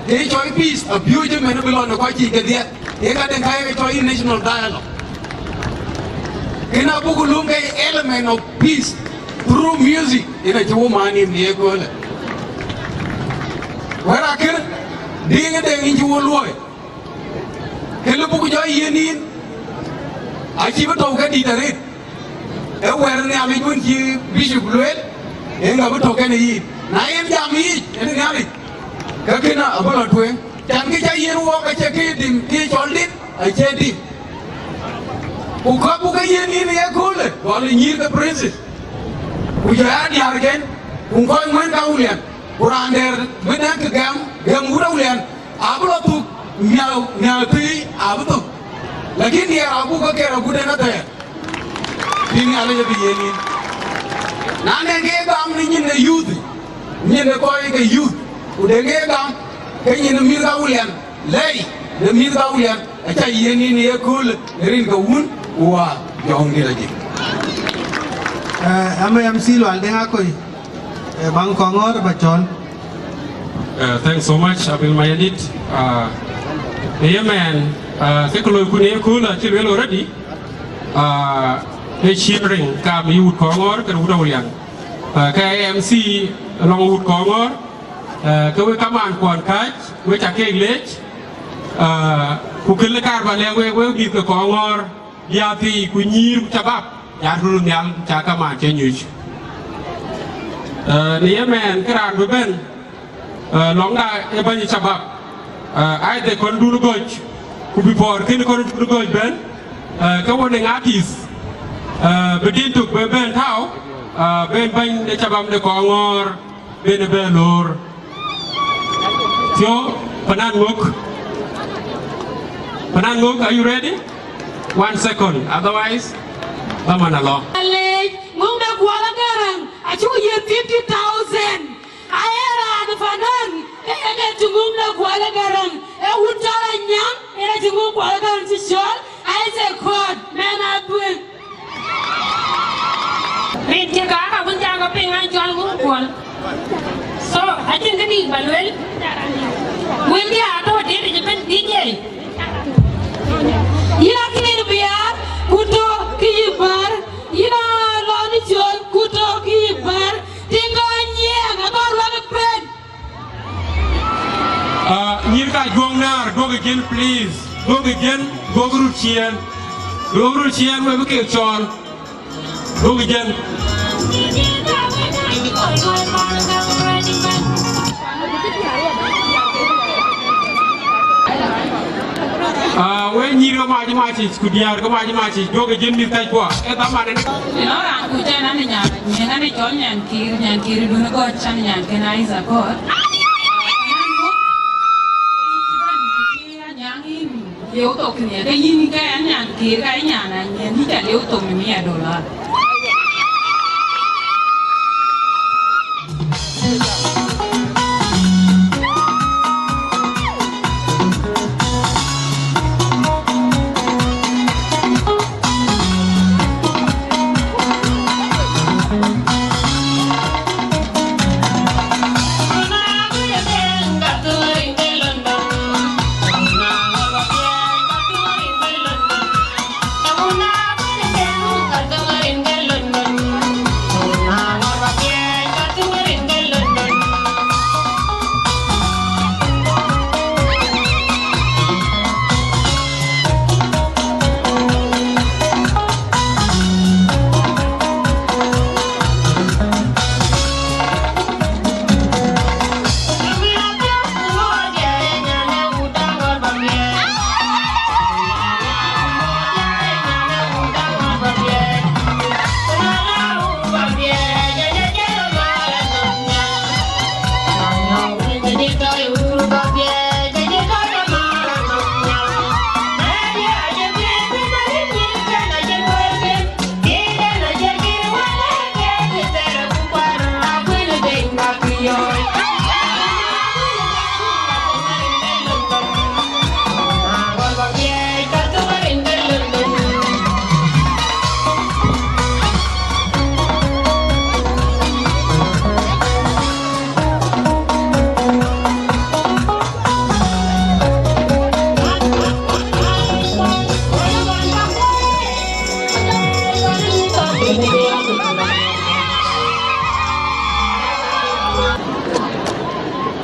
Kë cɔl peace apiööcë mɛn bï lɔ në kɔc cï ke dhiɛth. Ye ka den ka ye ke cɔl yï national dialogue. Kënë abuk lum ke element of peace through music, yen acï wo man yïn në ye köölë. Wɛ̈t akër, diŋ ë deŋ yïn cï wo luɔi. Kë lë buk jɔ yiën yïn, acï bï tɔ̈u ke dït arëët. Ee wɛ̈t Nhialic wën cï bishop lueel, ee ŋa bï tɔ̈u kenë yïn. Na yen jam yic, yen Nhialic, ke kënë abï lɔ tueŋ. Can kë ca yiën wɔɔk acie kë dim, kë cɔl dim, acie dim. Ku kɔ̈k buk ke yiën yïn ye köölë, gɔl ë nyïïr ke princess. Ku jɔ ya diäärken, ku kɔc ŋuɛ̈n ka Awulian. Ku raan dɛ̈r bï nɛ̈k kë gɛm, gɛm wut Awulian, abï lɔ thuk, miäu, miäu thii abï thuk. Lakin diɛɛr abuk ke ker agut en athɛɛr. Bï Nhialic abï yiën yïn. Na nɛ̈ŋ ke gam në nyin në youth, nyin në kɔc ke youth, ku de ke gam, ke nyin në mïth ka Awulian, lɛi në mïth ka Awulian, aca yiën yïn ye köölë në rin ke wun, ku wa jɔŋdït ajik. Eh, ama M C Lual Deŋ Akoi, eh, baŋ Kɔŋɔ̈ɔ̈r ba cɔl. Uh, thanks so much, Abil Mayadit. Uh, yeah, man, uh, ke ke looi kun ye köölë acï lueel already. Uh, e cheering kam yï wut Kɔŋɔ̈ɔ̈r ke wut Awulian. Uh, ke M C lɔŋ wut Kɔŋɔ̈ɔ̈r, uh, ke we kamaan kuɔn kääc, we ca keek leec, uh, ku kë lë kaar ba lɛ̈k we, we mïth ke Kɔŋɔ̈ɔ̈r, bï ya thii ku nyïïr ku cabap, ya röl nhial, ca kamaan cï nyuc. Uh, në ye mɛɛn, kë raan bï bɛ̈n, uh, lɔŋda ë bɛ̈ny cabap, uh, ai de kɔn dun gɔ̈c, ku bï pɔɔr kën kɔn dun gɔ̈c bɛ̈n, uh, ke won ë ŋa tïth, uh, bï din tök bï bɛ̈n tääu, uh, ben bɛ̈ny de cabap de Kɔŋɔ̈ɔ̈r, ben ë bɛ loor. Thio, panan ŋök. Panan ŋök, are you ready? One second, otherwise, dhaman alɔ. Alec, ŋuŋ de Kuɔl Agaraŋ, acuk yiëth fifty thousand. Aye raan fanan, ke ye ke cï ŋuŋ de Kuɔl Agaraŋ, e wun cɔl Anyaŋ, yen acï ŋuŋ Kuɔl Agaraŋ cï cɔl, Isaac Kot, mɛn Abuël. Rin cï kaaka wun cakë piŋ an cɔl ŋuŋ Kuɔl. So, acïn kë dït ba lueel. Wël diaar tɔ̈ dït cï ben D J. Yïn akëër biaar, ku tɔ̈ kë yï bär. Yïn alɔn col, ku tɔ̈ kë yï bär. Tiŋ kɔn nyiɛɛŋ, abä ruak ë pɛ̈n. Ah, nyïïr ka juɔ̈ŋ näär, duɔ̈kï jën, please. Duɔ̈kï jën, duɔ̈kï röt ciëën. Duɔ̈kï röt ciëën, we bï kek cɔɔl. Duɔ̈kï jën. Ah, we nyïïr ke mac macic, ku diäär ke mac macic, duɔ̈kï jën mïth kackuɔ. Ee dhaman ënë. Tënɔ raan kuc ɛn an, nyan, nyan, an, cɔl nyan Kiir, nyan Kiir dun ë gɔ̈c, an, nyan kën Isaac Kot. Anyaŋ yïn lieu thok nhial, ke yïn ke an, nyan Kiir, ka nyan Anyiɛn, yïn ca lieu thok në mia dolar.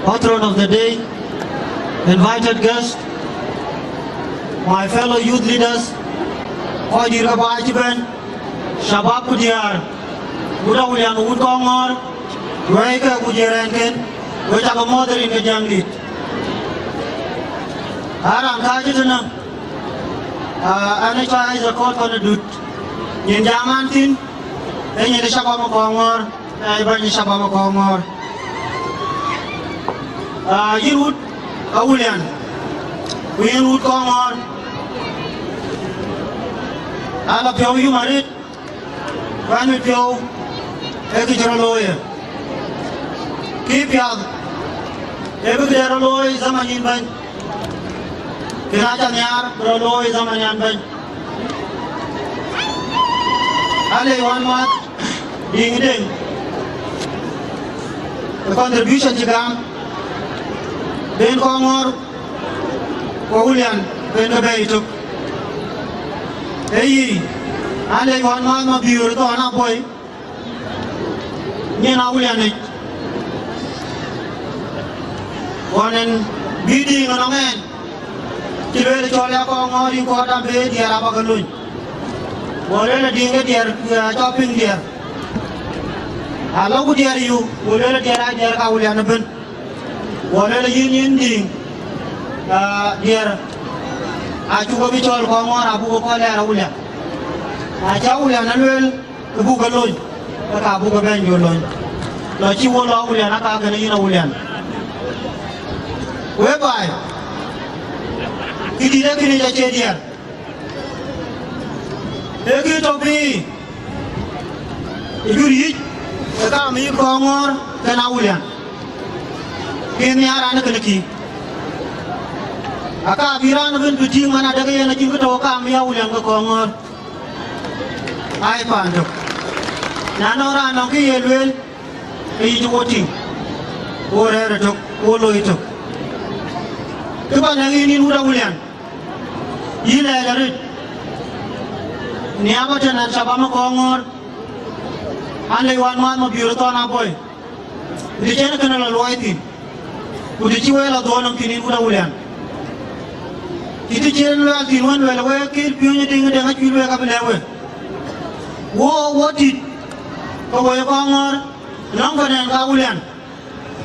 Patron of the day, invited guests, my fellow youth leaders, kɔc dït ke baai cï bɛ̈n, shabab ku diäär, wut Awulian, wut Kɔŋɔ̈ɔ̈r, wɛ̈ɛ̈ikë ku jiërɛ̈ɛ̈nken, we cakë mɔ̈ɔ̈th rin ke Jäŋdït. Aa raan kääc ë tënë, aa, ɛn ë cɔl Isaac Kɔt Kɔn ë Dut, nyin jam an thïn, ee nyin ë shabab ë Kɔŋɔ̈ɔ̈r. Ai, bäny shabab ë Kɔŋɔ̈ɔ̈r. Aa, yïn wut Awulian, ku yïn wut Kɔŋɔ̈ɔ̈r. Ala piɔ̈u yum arëët, bäny mit piɔ̈u, ee kë cï rɔt looi. Kë piath, ee bï këde rɔt looi zaman yïn bäny. Kën aca nhiaar bï rɔt looi zaman yan bɛ̈ny. Alec wän mäth Diŋ Deŋ ë contribution cï gam ben Kɔŋɔ̈ɔ̈r ku Awulian ben ke bɛ̈ɛ̈i tök. Ee yic, alec wän mäth Mabiöör Thɔn Aboi, nyin Awulianic. Ɣɔn en bï Diŋ ënɔŋ ɛn, cï lueel cɔl ya Kɔŋɔ̈ɔ̈r yïn kɔɔr dam bï diɛɛr abä ke lony. Go lueel Diŋ ke diɛɛr, eh, cɔl piŋ diɛɛr. Alɔ ku diɛɛr yu, go lueel diɛɛr aa diɛɛr ka Awulian ëbën. Go lueel yïn, yïn Diŋ, ah, diɛɛr acuk ke bï cɔl Kɔŋɔ̈ɔ̈r abuk ke kɔn lɛɛr Awulian. Na cï Awulian ë lueel, ke buk ke lony, ke ka buk ke bɛ̈ny jɔ lony. Lɔ cï wo lɔ Awulian, aka kënë yïn Awulian. Whereby, kë dït ee kënë ca cie diɛɛr. Ee kë tɔ piny ë jur yic, ë kaam yï Kɔŋɔ̈ɔ̈r kën Awulian. Kën nhiaar raan kënë kï. Aka bï raan ëbën bï tïŋ man adek yen acïn kë tɔ̈u kaam yï Awulian ke Kɔŋɔ̈ɔ̈r. Ai paan tök. Na nɔŋ raan nɔŋ kë ye lueel, ke yï cï wo tïŋ, wo rɛ̈ɛ̈r ëtök, wo loi ëtök. Kë bä lɛ̈k yïn, yïn wut Awulian, yï lɛɛc arëët. Niaba tën an, shabab ë Kɔŋɔ̈ɔ̈r, an, lec wän mäth Mabiöör Thɔn Aboi. Të cïn kënë lɔ luɔi thïn, ku të cï wek lɔ dhuɔɔr nɔm thïn, yïn wut Awulian. Cï të cïn luɛɛl thïn wën luɛl wek, kë piööny ë Diŋ Deŋ acï luɛɛl ka bï lɛ̈k we. Wo, wo tït, ke wo ye Kɔŋɔ̈ɔ̈r, nɔŋ kɔn ɛn ka Awulian.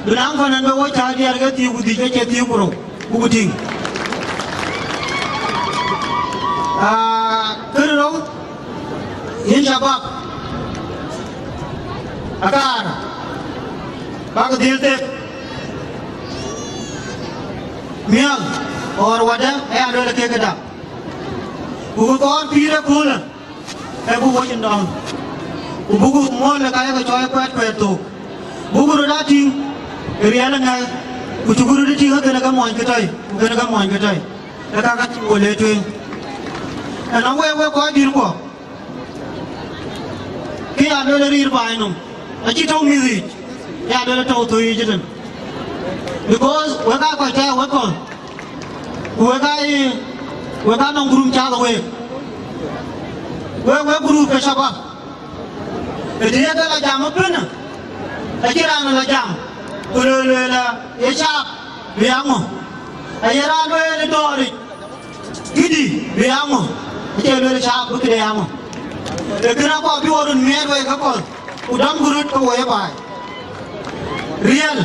Bï naŋ kɔn ɛn bï wo cä diɛɛr ke thiëëk ku dhïc ke cie thiëëk ku rou, buk tïŋ. Aa, kërë rou, yïn shabab, akaar, bäk dhil thek, miäk, ɣɔɔr wadä, aya lueel kek këda. Ku kë kɔɔr pïïr ëköölë, ee buk wo cin dɔm, ku buk muɔ̈l ë ka ye ke cɔɔi kuɛɛt kuɛɛt thook, buk röt aa tïŋ ë riɛl ë ŋɛk, ku cuk röt ë tïŋ ë kënë ke muɔny kë tɔ̈i, ku kënë ke muɔny kë tɔ̈i, ee ka ka cï wo le tueŋ. Ɛn a wek, wek kɔc dït kuɔ, kë ya lueel ë riir baai nɔm, acï tɔ̈u mïth yiic, ya lueel ë tɔ̈u thöi yiic ëtën, because wek aa kɔc tɛ̈ɛ̈u wek kɔ̈th. Ku wek aa ye, wek aa nɔŋ group cath week. Wek, wek group ke shabab. Ë të ye ke lɔ jam ëpënë, acïn raan lɔ jam, ku lueel, lueel, ye shabab bï ya ŋö? Aye raan lueel ë dɔ̈ɔ̈ric, këdï bï ya ŋö? Acie lueel shabab bï këde ya ŋö? Ee kënë akɔɔr bï wo röt miɛɛt wek ke kɔ̈th. Ku dɔmku röt ke wo ye baai. Riɛl,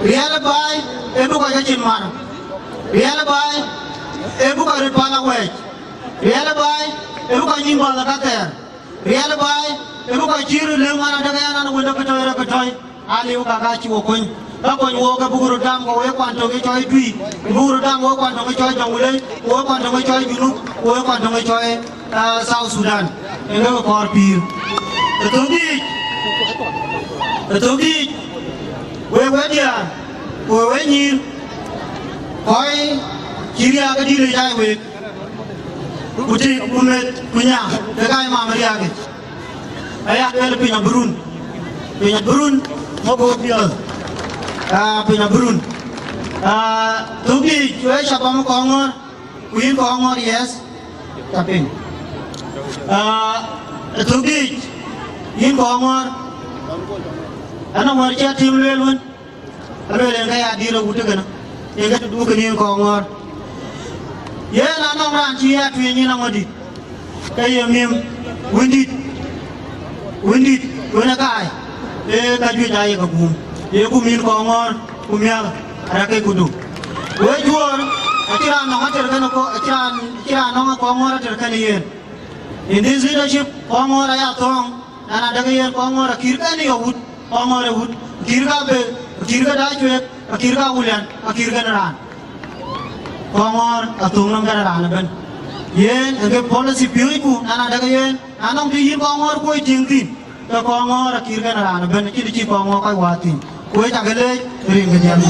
riɛl ë baai ee bï kɔc ke cin mar. Riɛl ë baai ee bï kɔc röt päl awɛɛc. Riɛl ë baai ee bï kɔc nyïn bɔ̈th ë ka thɛɛr. Riɛl ë baai ee bï kɔc cïï röt lëu man adek ë yan an, wënde kë tɔ̈i rɔt kë tɔ̈i. Aliu ka ka cï wo kony. Ka kony wo ke buk röt gam ke wek kuan töŋ ë cɔɔi Tui, buk röt gam wek kuan töŋ ë cɔɔi Jonglei, ku wek kuan töŋ ë cɔɔi Junub, ku wek kuan töŋ ë cɔɔi, ah, South Sudan. Yen ke kɔɔr pïïr. Ë thök yiic, ë thök yiic, wek wek diäär, ku wek wek nyïïr, kɔc cï riääk ë dït ë jai week, ku tik, ku meth, ku nya, ke ka ye mam ë riääk yic. Aya lueel piny abï run. Piny abï run, ŋö bï wo piɔ̈ɔ̈th? Ah, piny abï run. Ah, thök yiic, wek shabab Kɔŋɔ̈ɔ̈r, ku yïn Kɔŋɔ̈ɔ̈r, yes, ca piny. Ah, thök yiic, yïn Kɔŋɔ̈ɔ̈r, anɔŋ wär cï tim lueel wën. Aluel en ke ya dït ë wut ë kënë, en ke duk ë nïn kɔŋ ŋɔ̈ɔ̈r. Yen anɔŋ raan cï ya tueeny yïn aŋɔ̈dït, ke ye miëm, wëndït, wëndït, wën ë kaai, ee ka juëc aa ye ke guum, ye guum yïn kɔŋ ŋɔ̈ɔ̈r, ku miäk, arɛ̈k ke ku duk. Wek juöör, acïn raan nɔŋ ater kënë kɔ-, acïn raan, acïn raan nɔŋ kɔŋ ŋɔ̈ɔ̈r ater kënë yen. In this leadership, kɔŋ ŋɔ̈ɔ̈r aya thɔ̈ɔ̈ŋ, na na däk yen kɔŋ ŋɔ̈ɔ̈r akïr kënë ye wut, kɔŋ ŋɔ̈ɔ̈r ë wut, akïr ka be, akïr ka dac cuek, akïr ka wulian, akïr kënë raan. Kɔŋ ŋɔ̈ɔ̈r athöŋ nɔm kënë raan ëbën. Yen, en ke policy piööcku, na na däk yen, na nɔŋ të yïn kɔŋ ŋɔ̈ɔ̈r kuöc tïŋ thïn, ke kɔŋ ŋɔ̈ɔ̈r akïr kënë raan ëbën, acïn të cï kɔŋ ŋɔ̈ɔ̈r kɔc wäär thïn. Ku wek cakë leec, rin ke jam.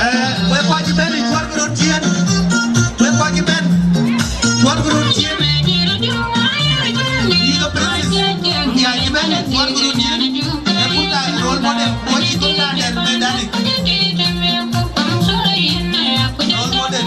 Eh, wek kɔc cï bɛ̈n, cuɔtkë röt ciëën. Wek kɔc cï bɛ̈n, cuɔtkë röt ciëën. Yï ke princess, ya cï bɛ̈n, cuɔtkë röt ciëën. Ee, kuta role model, wek cï kuta dɛ̈t bɛ̈n dani. Role model.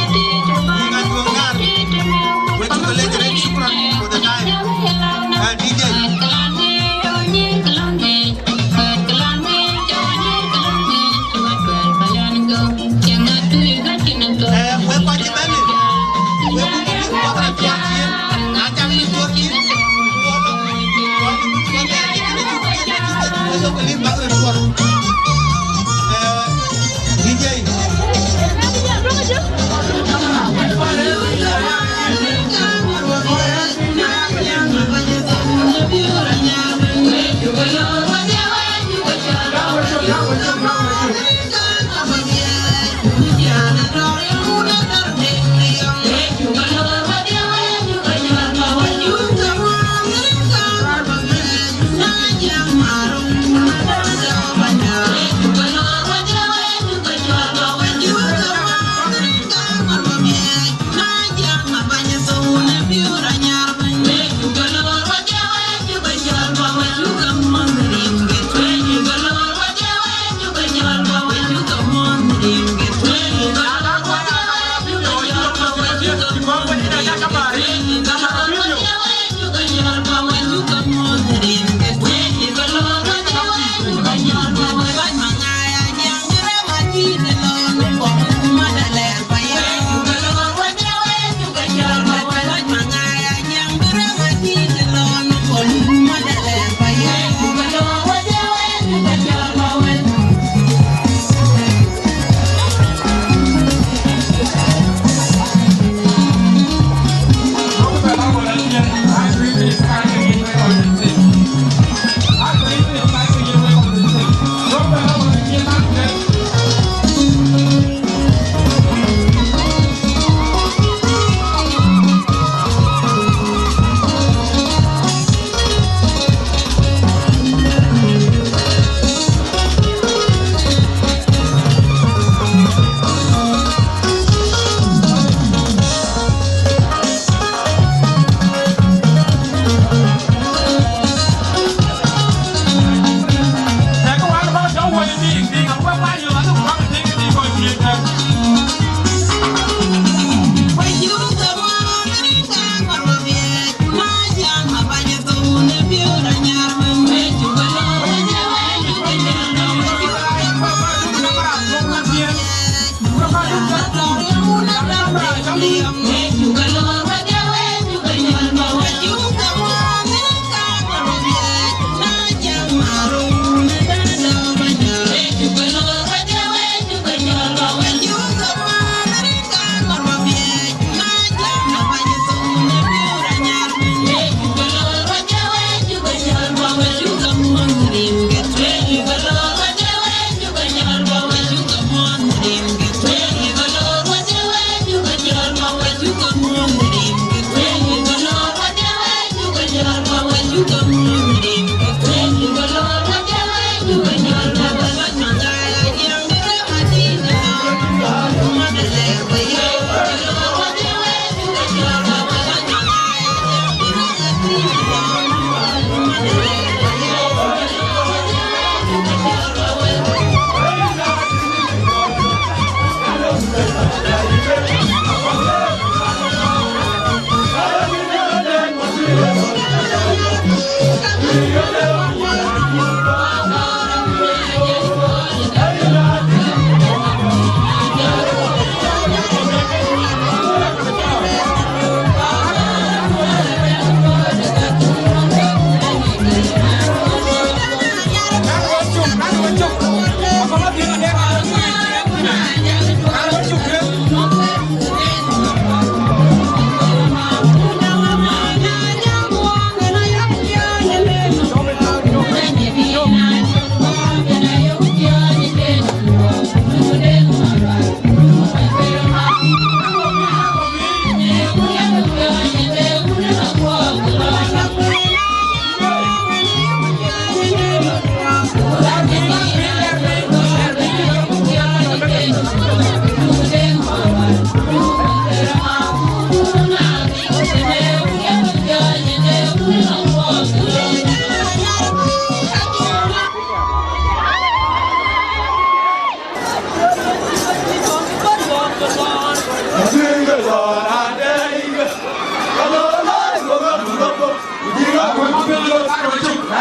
Shukran. Wek cuk ke leec. Wek cuk ke leec arëët, shukran for the time. Uh, D J. Eh, wek kɔc cï bɛ̈n, wek buk bï kuɔth rɔt cuɔt cï, na cak bï cuɔt cï, eh, D J.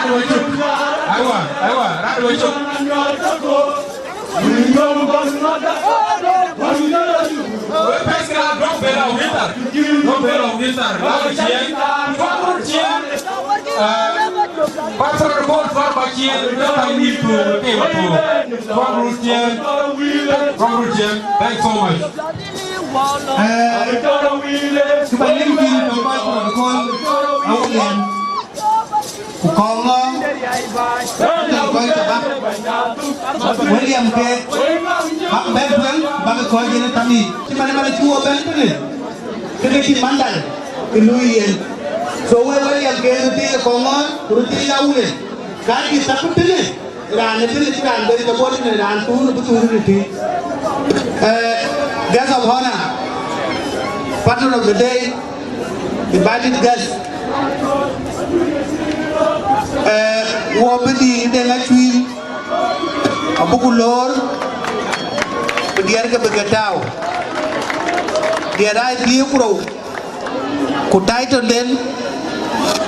Aywa, aywa, raan wecök. Wek pɛ̈c kë raan dɔ̈ŋ bɛ̈n la wïïr thar. Dɔ̈ŋ bɛ̈n la wïïr thar. La wïïr ciëën. Tuɔ̈k röt ciëën. Eh, Pastor Paul Tuɔ̈k ba ciëën. Dɔ̈ŋ ba wïïr tuɔ̈k, ke ba tuɔ̈k. Tuɔ̈k röt ciëën. Tuɔ̈k röt ciëën. Thanks so much. Eh, kë ba lim thïn, kë ba protocol, a William. Ku kɔŋ ŋɔ̈ɔ̈ŋ, kɔc ke bäk. William ke, bäk bɛ̈n tueŋ, bäk kɔc yen ë tamic. Cï man ëmën acï wo bɛ̈n tënë, ke ke cïn man dal, ke luui yen. So we William ke röt thiëëc kɔŋ ŋɔ̈ɔ̈ŋ, ku röt thiëëc a William. Ka cï thak tënë, raan ë tënë cï raan bɛ̈n ke bɔ̈ tënë, raan thuur bï thuur në tï. Eh, guest of honor, patron of the day, invited guest. Eh, wo bï dï dëŋ acuil, abï ku loor, ku diɛɛr ke bï ke tääu. Diɛɛr aa dhiëëu ku rou, ku title den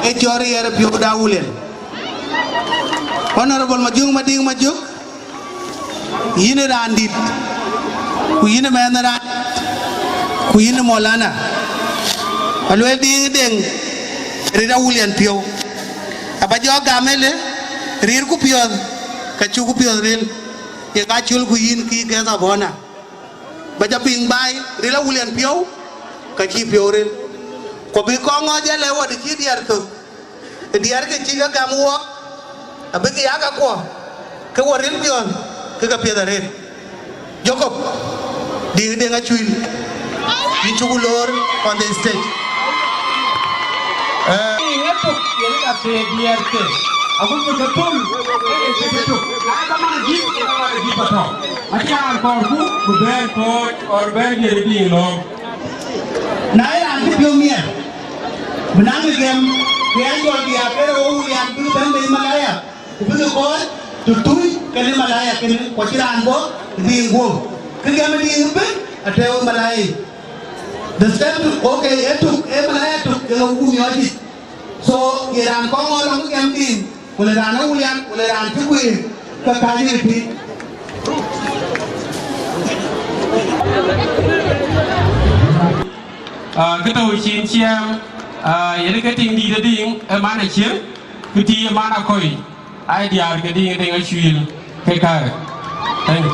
ë cɔl riɛɛr ë piɔ̈u da William. Honorable Majök Madiŋ Majök, yïn ë raan dït, ku yïn ë mɛnh raan, ku yïn ë Maulana. Aluel Diŋ Deŋ, rit a William piɔ̈u. Aba jɔ gam ëlë, ritku piɔ̈ɔ̈th, ka cukku piɔ̈ɔ̈th ril, ye ka cɔlku yïn kï guest of honor. Ba jɔ piŋ baai, ril a William piɔ̈u, ka cï piɔ̈u ril. Ku bï kɔŋ ŋɔ̈ɔ̈c ëlë, wɔ të cï diɛɛr thök. Ë diɛɛr ke cï ke gam wɔɔk, abïk ya ke kuɔ, ke wɔ ril piɔ̈ɔ̈th, ke ke piɛth arëët. Jacob, Diŋ Deŋ Acuil, yïn cuk loor on the stage. Eh, ŋa tök, yen ka ke diɛɛr ke, agut bï ke thöl, ke ke cï ke tök. Na ye ka man adït, ke ka man adït ba tɔ̈. Acï raan kɔɔrku, bï bɛ̈ɛ̈r kɔ̈ɔ̈c, or bɛ̈ɛ̈r diɛɛr ë Diŋ lɔ̈ɔ̈m. Na ye raan cï piɔ̈u miɛt, bï naŋ ë gɛm, ke ya jɔl diaak ke rou rian bï bɛ̈n bei Malaya, ku bï ke kɔɔc të tui kenë Malaya kënë, ku acïn raan bɔ̈ ë Diŋ guöp. Kë gɛm ë Diŋ ëbën atëë wek Malaya yic. The step to, okay, ë tök, ë Malaya tök, ke ɣöö buk miɔɔc yic. So, ye raan kɔŋ ɣɔn lɔŋ kë gɛm Diŋ, ku le raan ë William, ku le raan cï guiir, ke kääc ë pïïr. Ah, kë tɔ̈u cin ciɛɛm, ah, yen ke tiŋ dïït ë Diŋ ë man acïn, kë tïï ë man akɔ̈i, ai diäär ke Diŋ ë Deŋ Acuil ke kääc. Thank you.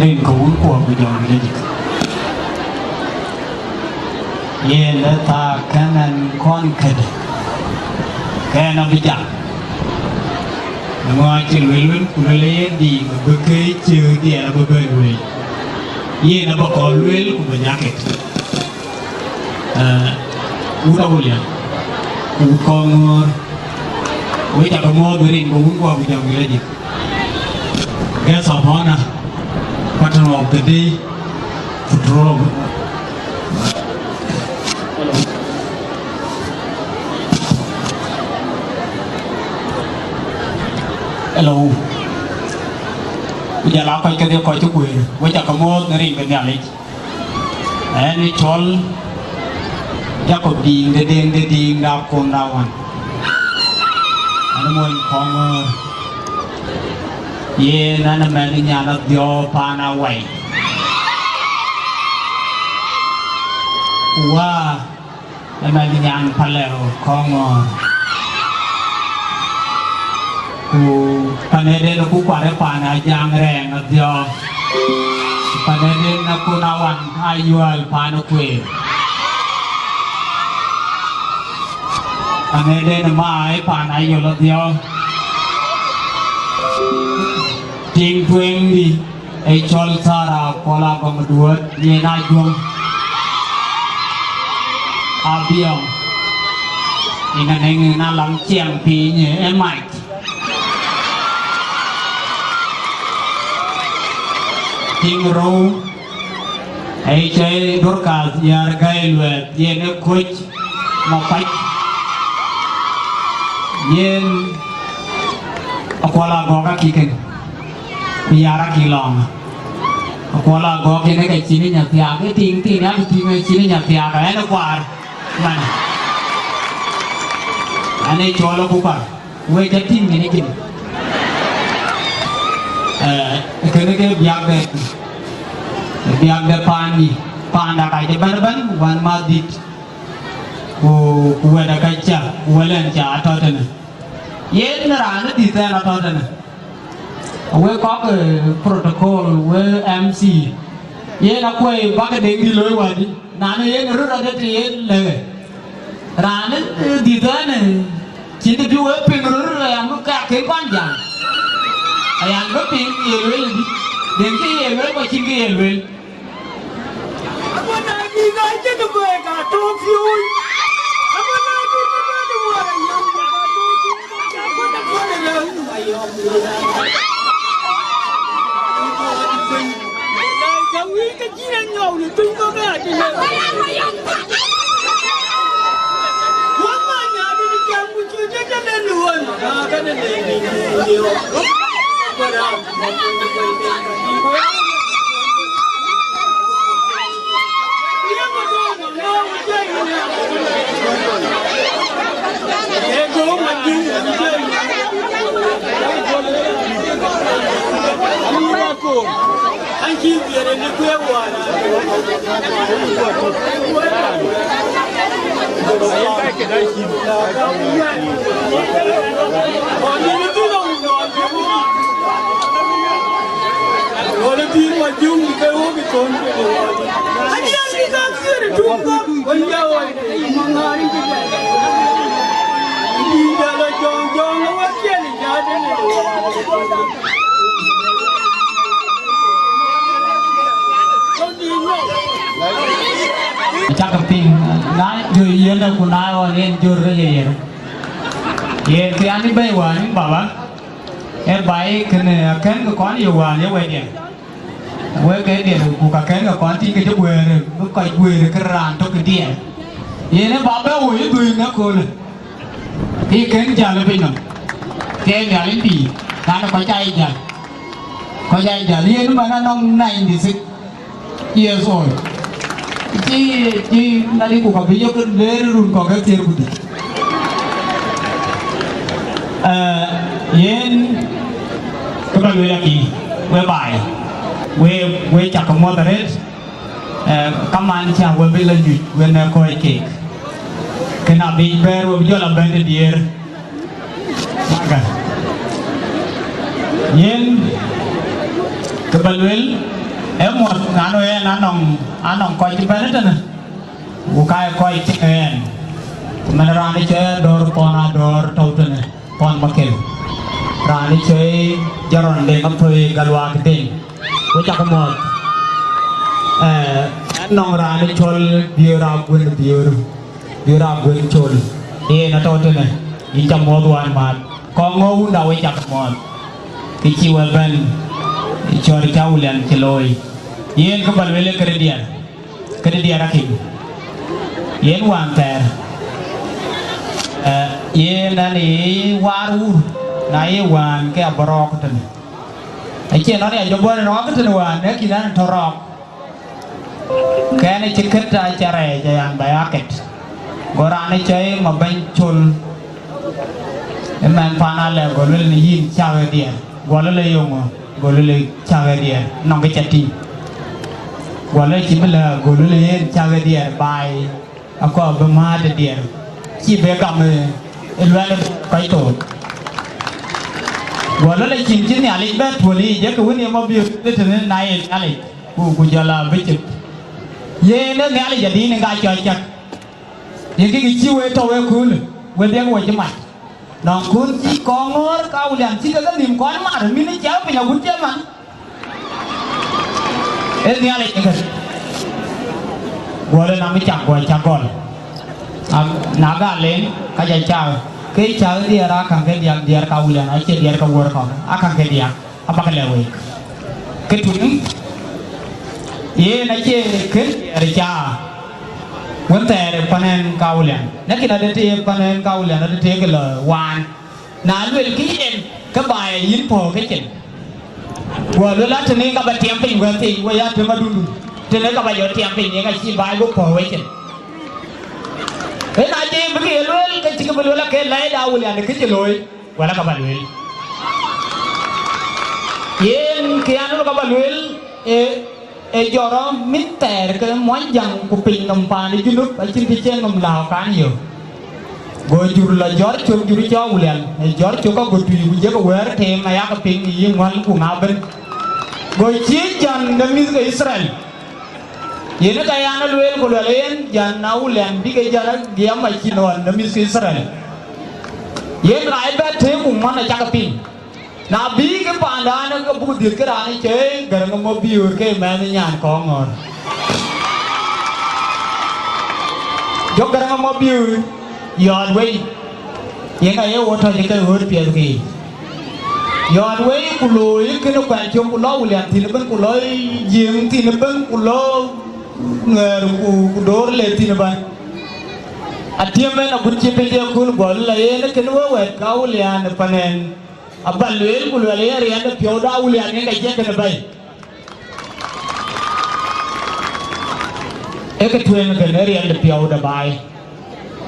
Rin ke wun kuɔɔk ku jɔŋ lejik. Yen ë thaak kɛn ɛn kɔn këdë, ke ɛn abï jam. Në ŋɔɔc cï lueel wën, ku lueel yen Diŋ abï ke cï diɛɛr abï bɛ̈n lueel. Yen abï kɔn lueel ku bï jakit. Eh, wut Awulian, ku wut Kɔŋɔ̈ɔ̈r, wek cä ke muɔ̈ɔ̈th rin ke wun kuɔɔk ku jɔŋ lejik. Guest of honor, patron of the day, Patrol. Hello. Ku jɔl aa kɔc kedhie kɔc cï kueer, wek cä ke muɔ̈ɔ̈th në rin ke Nhialic. Ɛn ë cɔl Jacob Diŋ de Deŋ de Diŋ de Akon de Awan. Ɛn ë mony Kɔŋɔ̈ɔ̈r. Yen ɛn ë mɛnh nyan Adhiɔ̈ɔ̈u paan Awai. Ku wä ë mɛnh nyan Palɛu Kɔŋɔ̈ɔ̈r. Ku panëden ku kuat ë paan Ajaŋ Rɛɛŋ Adhiɔ̈ɔ̈u. Ku panëden Akon Awan Ayual paan ë kueer. Panëden ë Maai paan Ayual Adhiɔ̈ɔ̈u. Tiŋ tueŋdï ë cɔl Thara Kuɔl Agɔm Duɔ̈ɔ̈t, yen Ajuɔ̈ŋ Abiɔŋ. Yen anëŋ yen alam ciɛɛŋ piny ë mac. Tiŋ rou, ë cɔl Dorcas Yar Gai Luɛth, yen ë Koc Mapac. Yen Akuɔl Agɔk akï kën, ku Yar akï lɔŋ. Kuɔl agɔk yen ë ke cïn ë nya thiaak, ë tiŋ tiŋ, yak tiŋ ë cïn ë nya thiaak, ɛn ë kuaar man. Ɛn ë cɔl ë ku kuar, wek ca tïŋ yen ë cïn. Eh, kënë ke biak de, biak de paandï, paanda ka cï bɛ̈n bɛ̈n, wän madhït, ku, ku wɛ̈t ë ka ca, ku wël ɛn ca atɔ̈ tënë. Yen raan ë dhïth ɛn atɔ̈ tënë. Wek kɔc, eh, protocol, wek M C, yen akuɛi bäk deŋ dï looi wädï, na në yen röt adï të yen lëkë. Raan ë dhïth ɛn, eh, cïn të bï wek piŋ röt, ayan bï kak kën kɔn jam. Ayan bï piŋ ye lueel adï, deŋ kë ye lueel, ku acïn kë ye lueel. Cak piŋ, na jɔ yen ku na ɣɔn yen jör ke ye yer. Yen thian ë bɛ̈i wään ë baba, ë baai kënë akën ke kɔn ye wään ye wɛ̈tdiɛn. Wek ke diɛt ku ka kën ke kɔn tïŋ ke cï guëër, bï kɔc guëër ke raan tök ke diɛt. Yen ë baba woi ë dhuëëŋ ëköölë. Ke kën jäl ë piny nɔm, ke Nhialic pïïr, raan ë kɔc aa jäl, kɔc aa jäl. Yen man anɔŋ ninety six years old. Cï, cï Nhialic ku ka bï yök leer run kɔ̈k ke thiëër ku dhïc. Eh, yen kë ba lueel akï, we baai, we, we cak muɔ̈th arëët. Eh, kaman cä we bï lɔ nyuc wën ë kɔc keek. Kën abï bɛ̈ɛ̈r we bï jɔl a bɛ̈n ë diëër. Maka. Yen kë ba lueel, ë muɔ̈th nɔn ë ɣɛn anɔŋ, anɔŋ kɔc cï bɛ̈n ëtënë, ku ka ye kɔc cï ɣɛn. Ku mɛn raan ë cɔl Adɔ̈ɔ̈r Thɔn Adɔ̈ɔ̈r tɔ̈u tënë. Thɔn Makel. Raan ë cɔl Jaron Deŋ Athoi Galuak Deŋ. Ku cak muɔ̈th. Eh, nɔŋ raan ë cɔl Biöör Aguën Biöör. Biöör Aguën Col. Yen atɔ̈ tënë. Yïn ca muɔ̈th wään mät. Kɔŋ ŋö wunda we cak muɔ̈th. Kë cï we bɛ̈n. Cɔ̈ɔ̈r cä Wulian cï looi. Yen kë ba lueel ë këde diɛɛr. Këde diɛɛr akïm. Yen wään thɛɛr. Eh, yen an, ee waar wur, na ye wään ke abï rɔɔk tënë. Acie nɔn ya jɔ bɔ̈ rɔɔk tënë wään, ee kïn an tɔ̈ rɔɔk. Kɛn acï kët acä rɛɛc aya ba ya kët. Go raan ë cɔl Mabɛny Col, ë mɛn paan alɛ, go lueel në yïn cak ë diɛɛr. Go lueel ë yeŋö? Go lueel ë cak ë diɛɛr, nɔŋ kë ca tïŋ. Go lueel cï bï lɛ̈k, go lueel ë yen cak ë diɛɛr baai, akɔɔr bï määt ë diɛɛr. Cï bï gam ë, ë luɛl ë kɔc thook. Go lueel acïn cï Nhialic bɛ̈n tuɔl yiic, ee kë wën ye Mabiöör ë tënë na ye Nhialic, ku, ku jɔl a bï cït. Yen ë Nhialic adï në ka cɔl cak. Ye kë cï we tɔ̈ we köölë, we dhiëk we cï mat. Nɔŋ kööl cï kɔŋ ŋöör ka Wulian cï ke ke nïm kɔn mar, min ë ciɛɛu piny agut cï man. Ee Nhialic ëkë. Guɔl ë nam ë cak guɔ cak gɔl. Am, na ga leŋ, ka ca cak, ke cak diɛɛr akaŋ ke diäk diɛɛr ka Wulian, acie diɛɛr ka wuɔ̈r kɔ̈k, akaŋ ke diäk. Abäk lɛ̈k week. Kë tueŋ, yen acie kën diɛɛr ca wën thɛɛr ë pan ɛn ka Wulian. Lakin adë të ye pan ɛn ka Wulian, adë të ye kë lɔ waan. Na luelkï yen, ke baai yïn puɔ̈u ke cin. Ku luel an, tënë ka ba tiɛm piny wɛ̈t thii, wek ya tëm adundu. Tënë ka ba jɔ tiɛm piny, yen ka cï baai bï pɔ̈k wecin. Ëna jɔ bï ke ye lueel, ke cï ke bï lueel, ake lɛɛc da Awulian kë cï looi, wala ka ba lueel. Yen kë an, ka ba lueel, e, e jɔt rɔt min thɛɛr ke Muɔnyjäŋ ku piny nɔm paan ë Junub, acïn kë cï nɔm lääu kan yök. Go jur la jɔt cök, jur cɔl Awulian, e jɔt cök ka go tui, ku jek wɛ̈ɛ̈r teem, ayak piŋ ë yï ŋuan ku ŋa bën. Go cï jän de mïth ke Itharel. Yen ë ka yan ë lueel, ku luɛl yen, jän Awulian bï ke jän giɛm acïn ɣɔn de mïth ke Itharel. Yen rac bɛ tëëk, ku man acak piŋ. Na bï ke paandan, ke buk dhiëth ke raan ë cɔl Gäräŋ Mabiöör, ke mɛnh nyan kɔŋ ŋɔ̈ɔ̈r. Jɔ Gäräŋ Mabiöör yɔɔt wei, yen ka ye wo tɔc ke ɣööt piɛth ke yic. Yɔɔt wei, ku looi kënë kuɛn cök, ku lɔ Awulian thïn ëbën, ku lɔ Jiëëŋ thïn ëbën, ku lɔ Nuɛɛr, ku, ku door le thïn ëbën. Atiëm en agut cï piny de kööl gɔl la yen, kënë we wɛ̈t ka Awulian ë panen. Aba lueel, ku luɛl yen riɛnde piɔ̈u da Awulian yen ka jek kënë bɛ̈i. Ee kë tueŋ kënë riɛnde piɔ̈u de baai.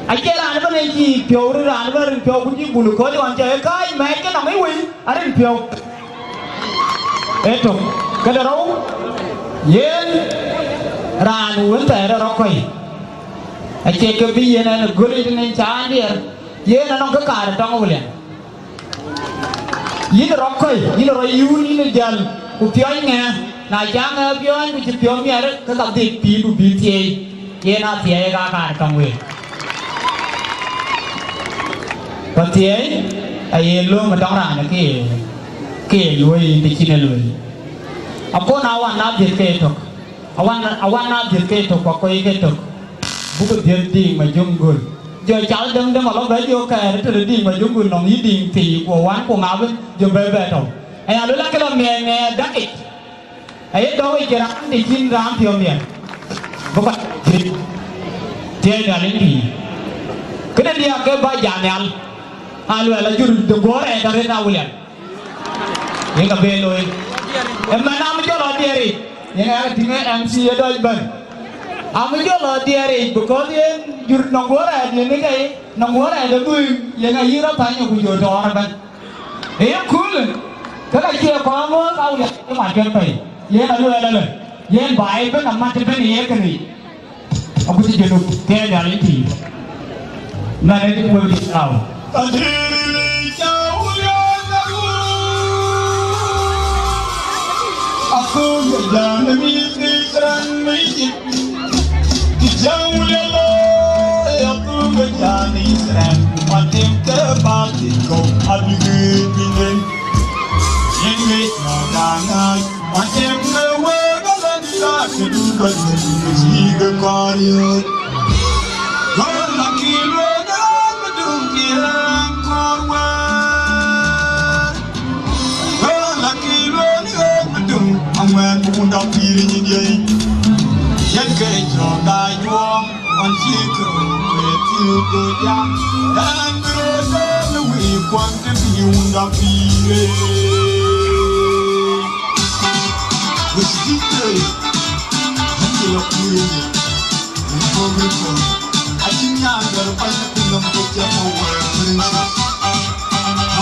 Acie raan ëbɛ̈n en cï piɔ̈u rin, raan ëbɛ̈n rin piɔ̈u, ku cï bul kɔc ɣɔn cä ye kääc mɛɛc ke nɔŋ ë wei arin piɔ̈u. Ee tök. Këde rou, yen raan wën thɛɛr ë rɔt kɔc. Acie ke bï yen ɛn ë gɔl yic tënë caan diɛɛr, yen anɔŋ kë kaar ë tɔŋ Awulian. Yïn rɔt kɔc, yïn rɔt yuun, yïn jäl, ku piɔ̈ɔ̈ny ŋɛ̈ɛ̈. Na cä ŋɛ̈ɛ̈ piɔ̈ɔ̈ny, ku cï piɔ̈u miɛt, ke ka dhil pïïr, ku bï thiëëi, yen a thiëëi ka kaar tɔŋ wël. Ku thiëëi aye lööm ë tɔŋ raan, ke ye, ke ye luöi yïn të cïn e luöi. Akon awan na dhiëth ke tök, awan, awan na dhiëth ke tök, ku akɔc ke tök. Buk dhiëth Diŋ Majöŋ göl. Jɔ cal däŋ däŋ alɔ bɛ jɔ kɛɛr tëde Diŋ Majöŋ göl nɔŋ yï Diŋ thii, ku wan ku ŋaap, jɔ bɛ bɛ tɔ̈u. Aya luel akë lɔ miɛɛi miɛɛi dakic. Aye dɔ̈u yic raan të cïn raan piɔ̈u miɛt. Bï kɔc thiëëc, thiëëc Nhialic pïïr. Këde diäk ke bä jam nhial. Aluɛl ajur de guɔ̈ɔ̈r ɛ tɔ̈ rëër na William. Yen ka ben looi. Ëmɛn am jɔl ɔ diɛɛr yic. Yen ë tïŋ ë M C ye dɔc bɛ̈n. Am jɔl ɔ diɛɛr yic, because yen jur nɔŋ guɔ rɛɛt yen ë kɛi, nɔŋ guɔ rɛɛt ë dhuëëŋ, yen ayï rɔt thany ku jɔ tɔɔr ëbɛ̈n. Ë ye köölë, ke ka cie kɔn ŋööth au ya mat kek pɛ̈i. Yen aluɛɛl ëlë, yen baai ëbɛ̈n amat ëbɛ̈n ë ye kënë yic. Agut cï Junub ke Nhialic pïïr. Mɛn ë wek diɛt tau.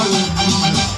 Hallelujah.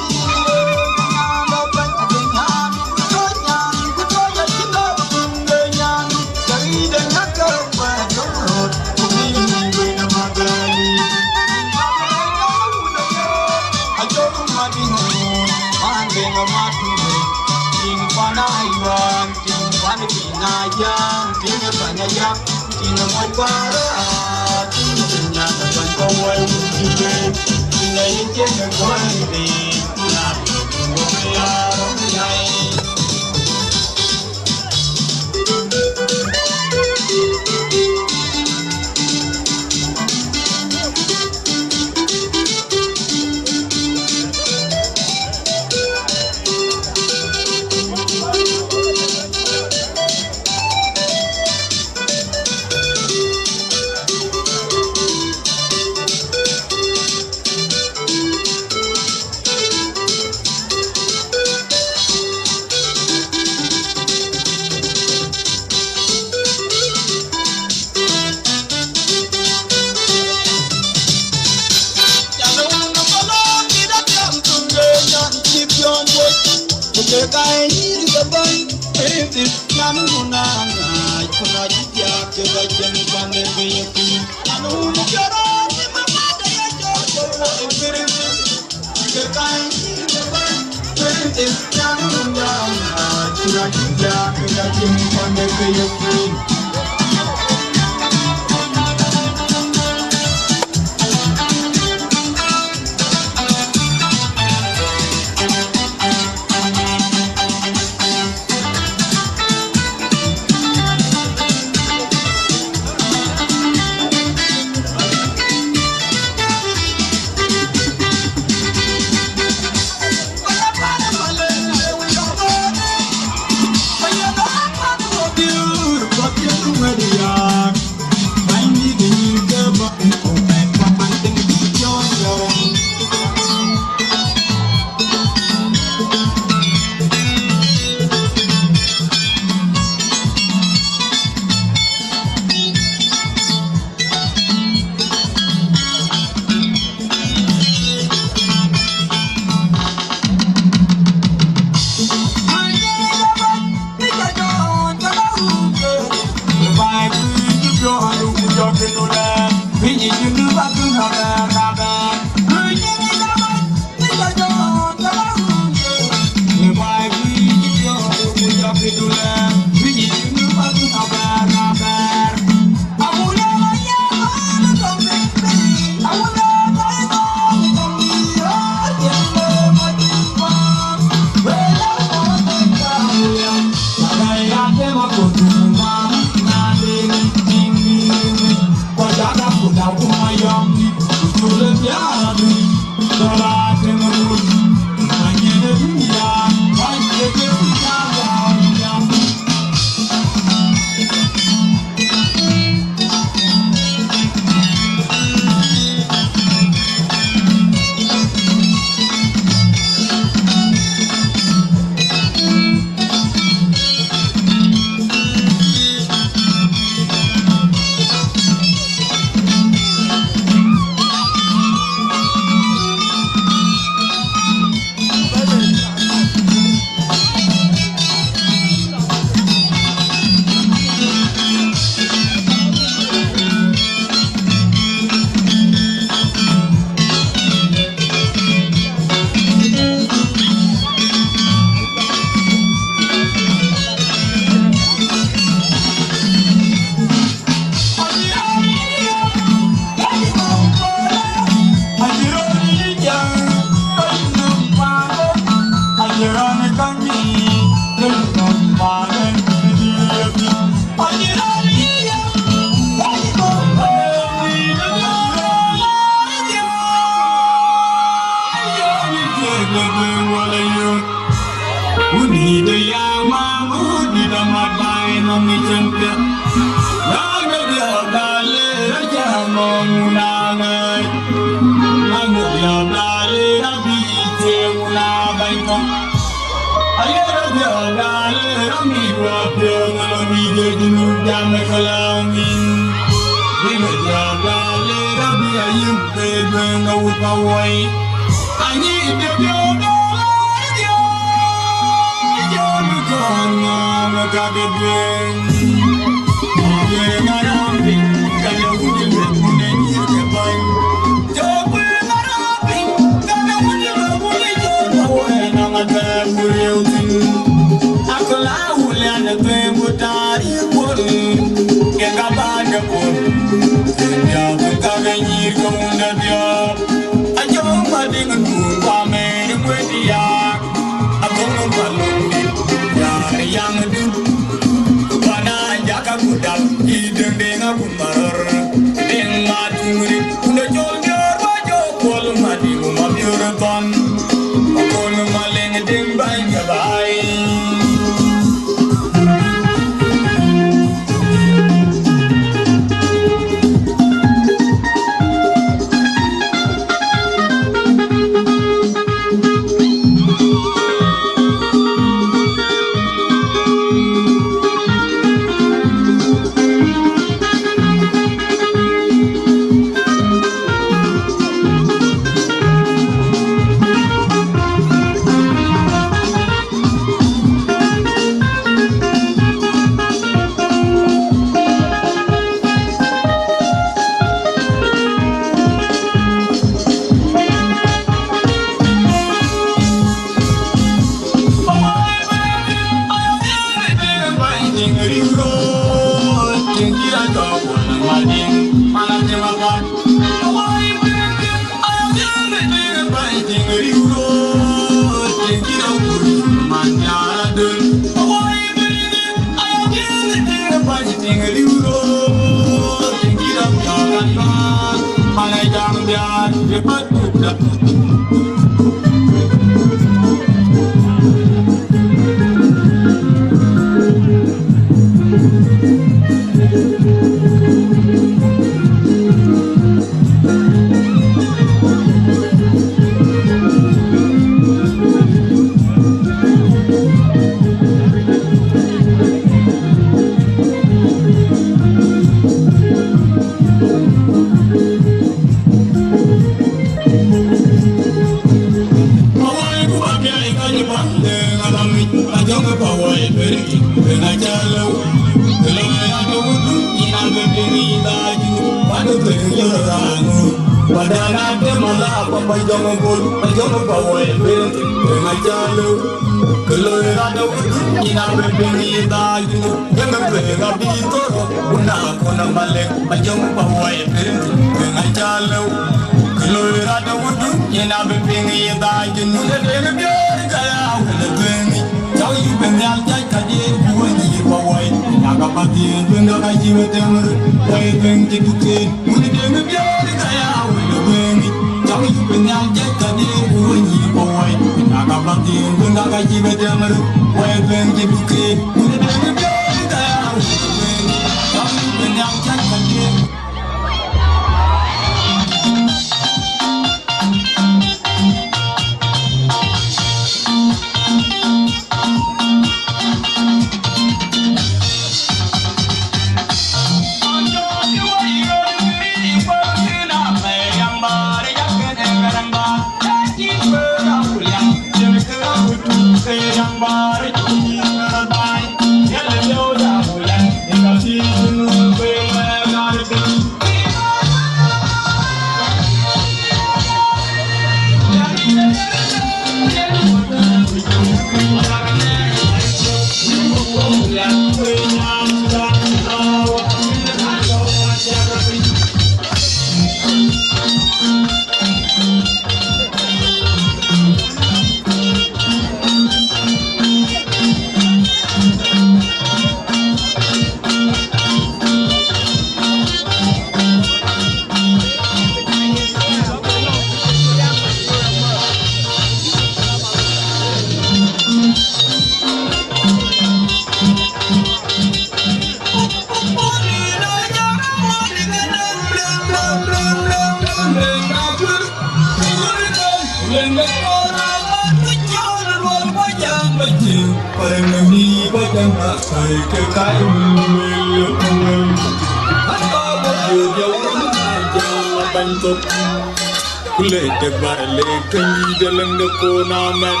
Kule de bar le kani de leng de kona met.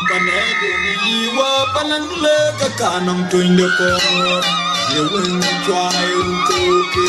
Pane de ni wa panan le ka kanam tuin de ko. Ye wen chwa en ko ke.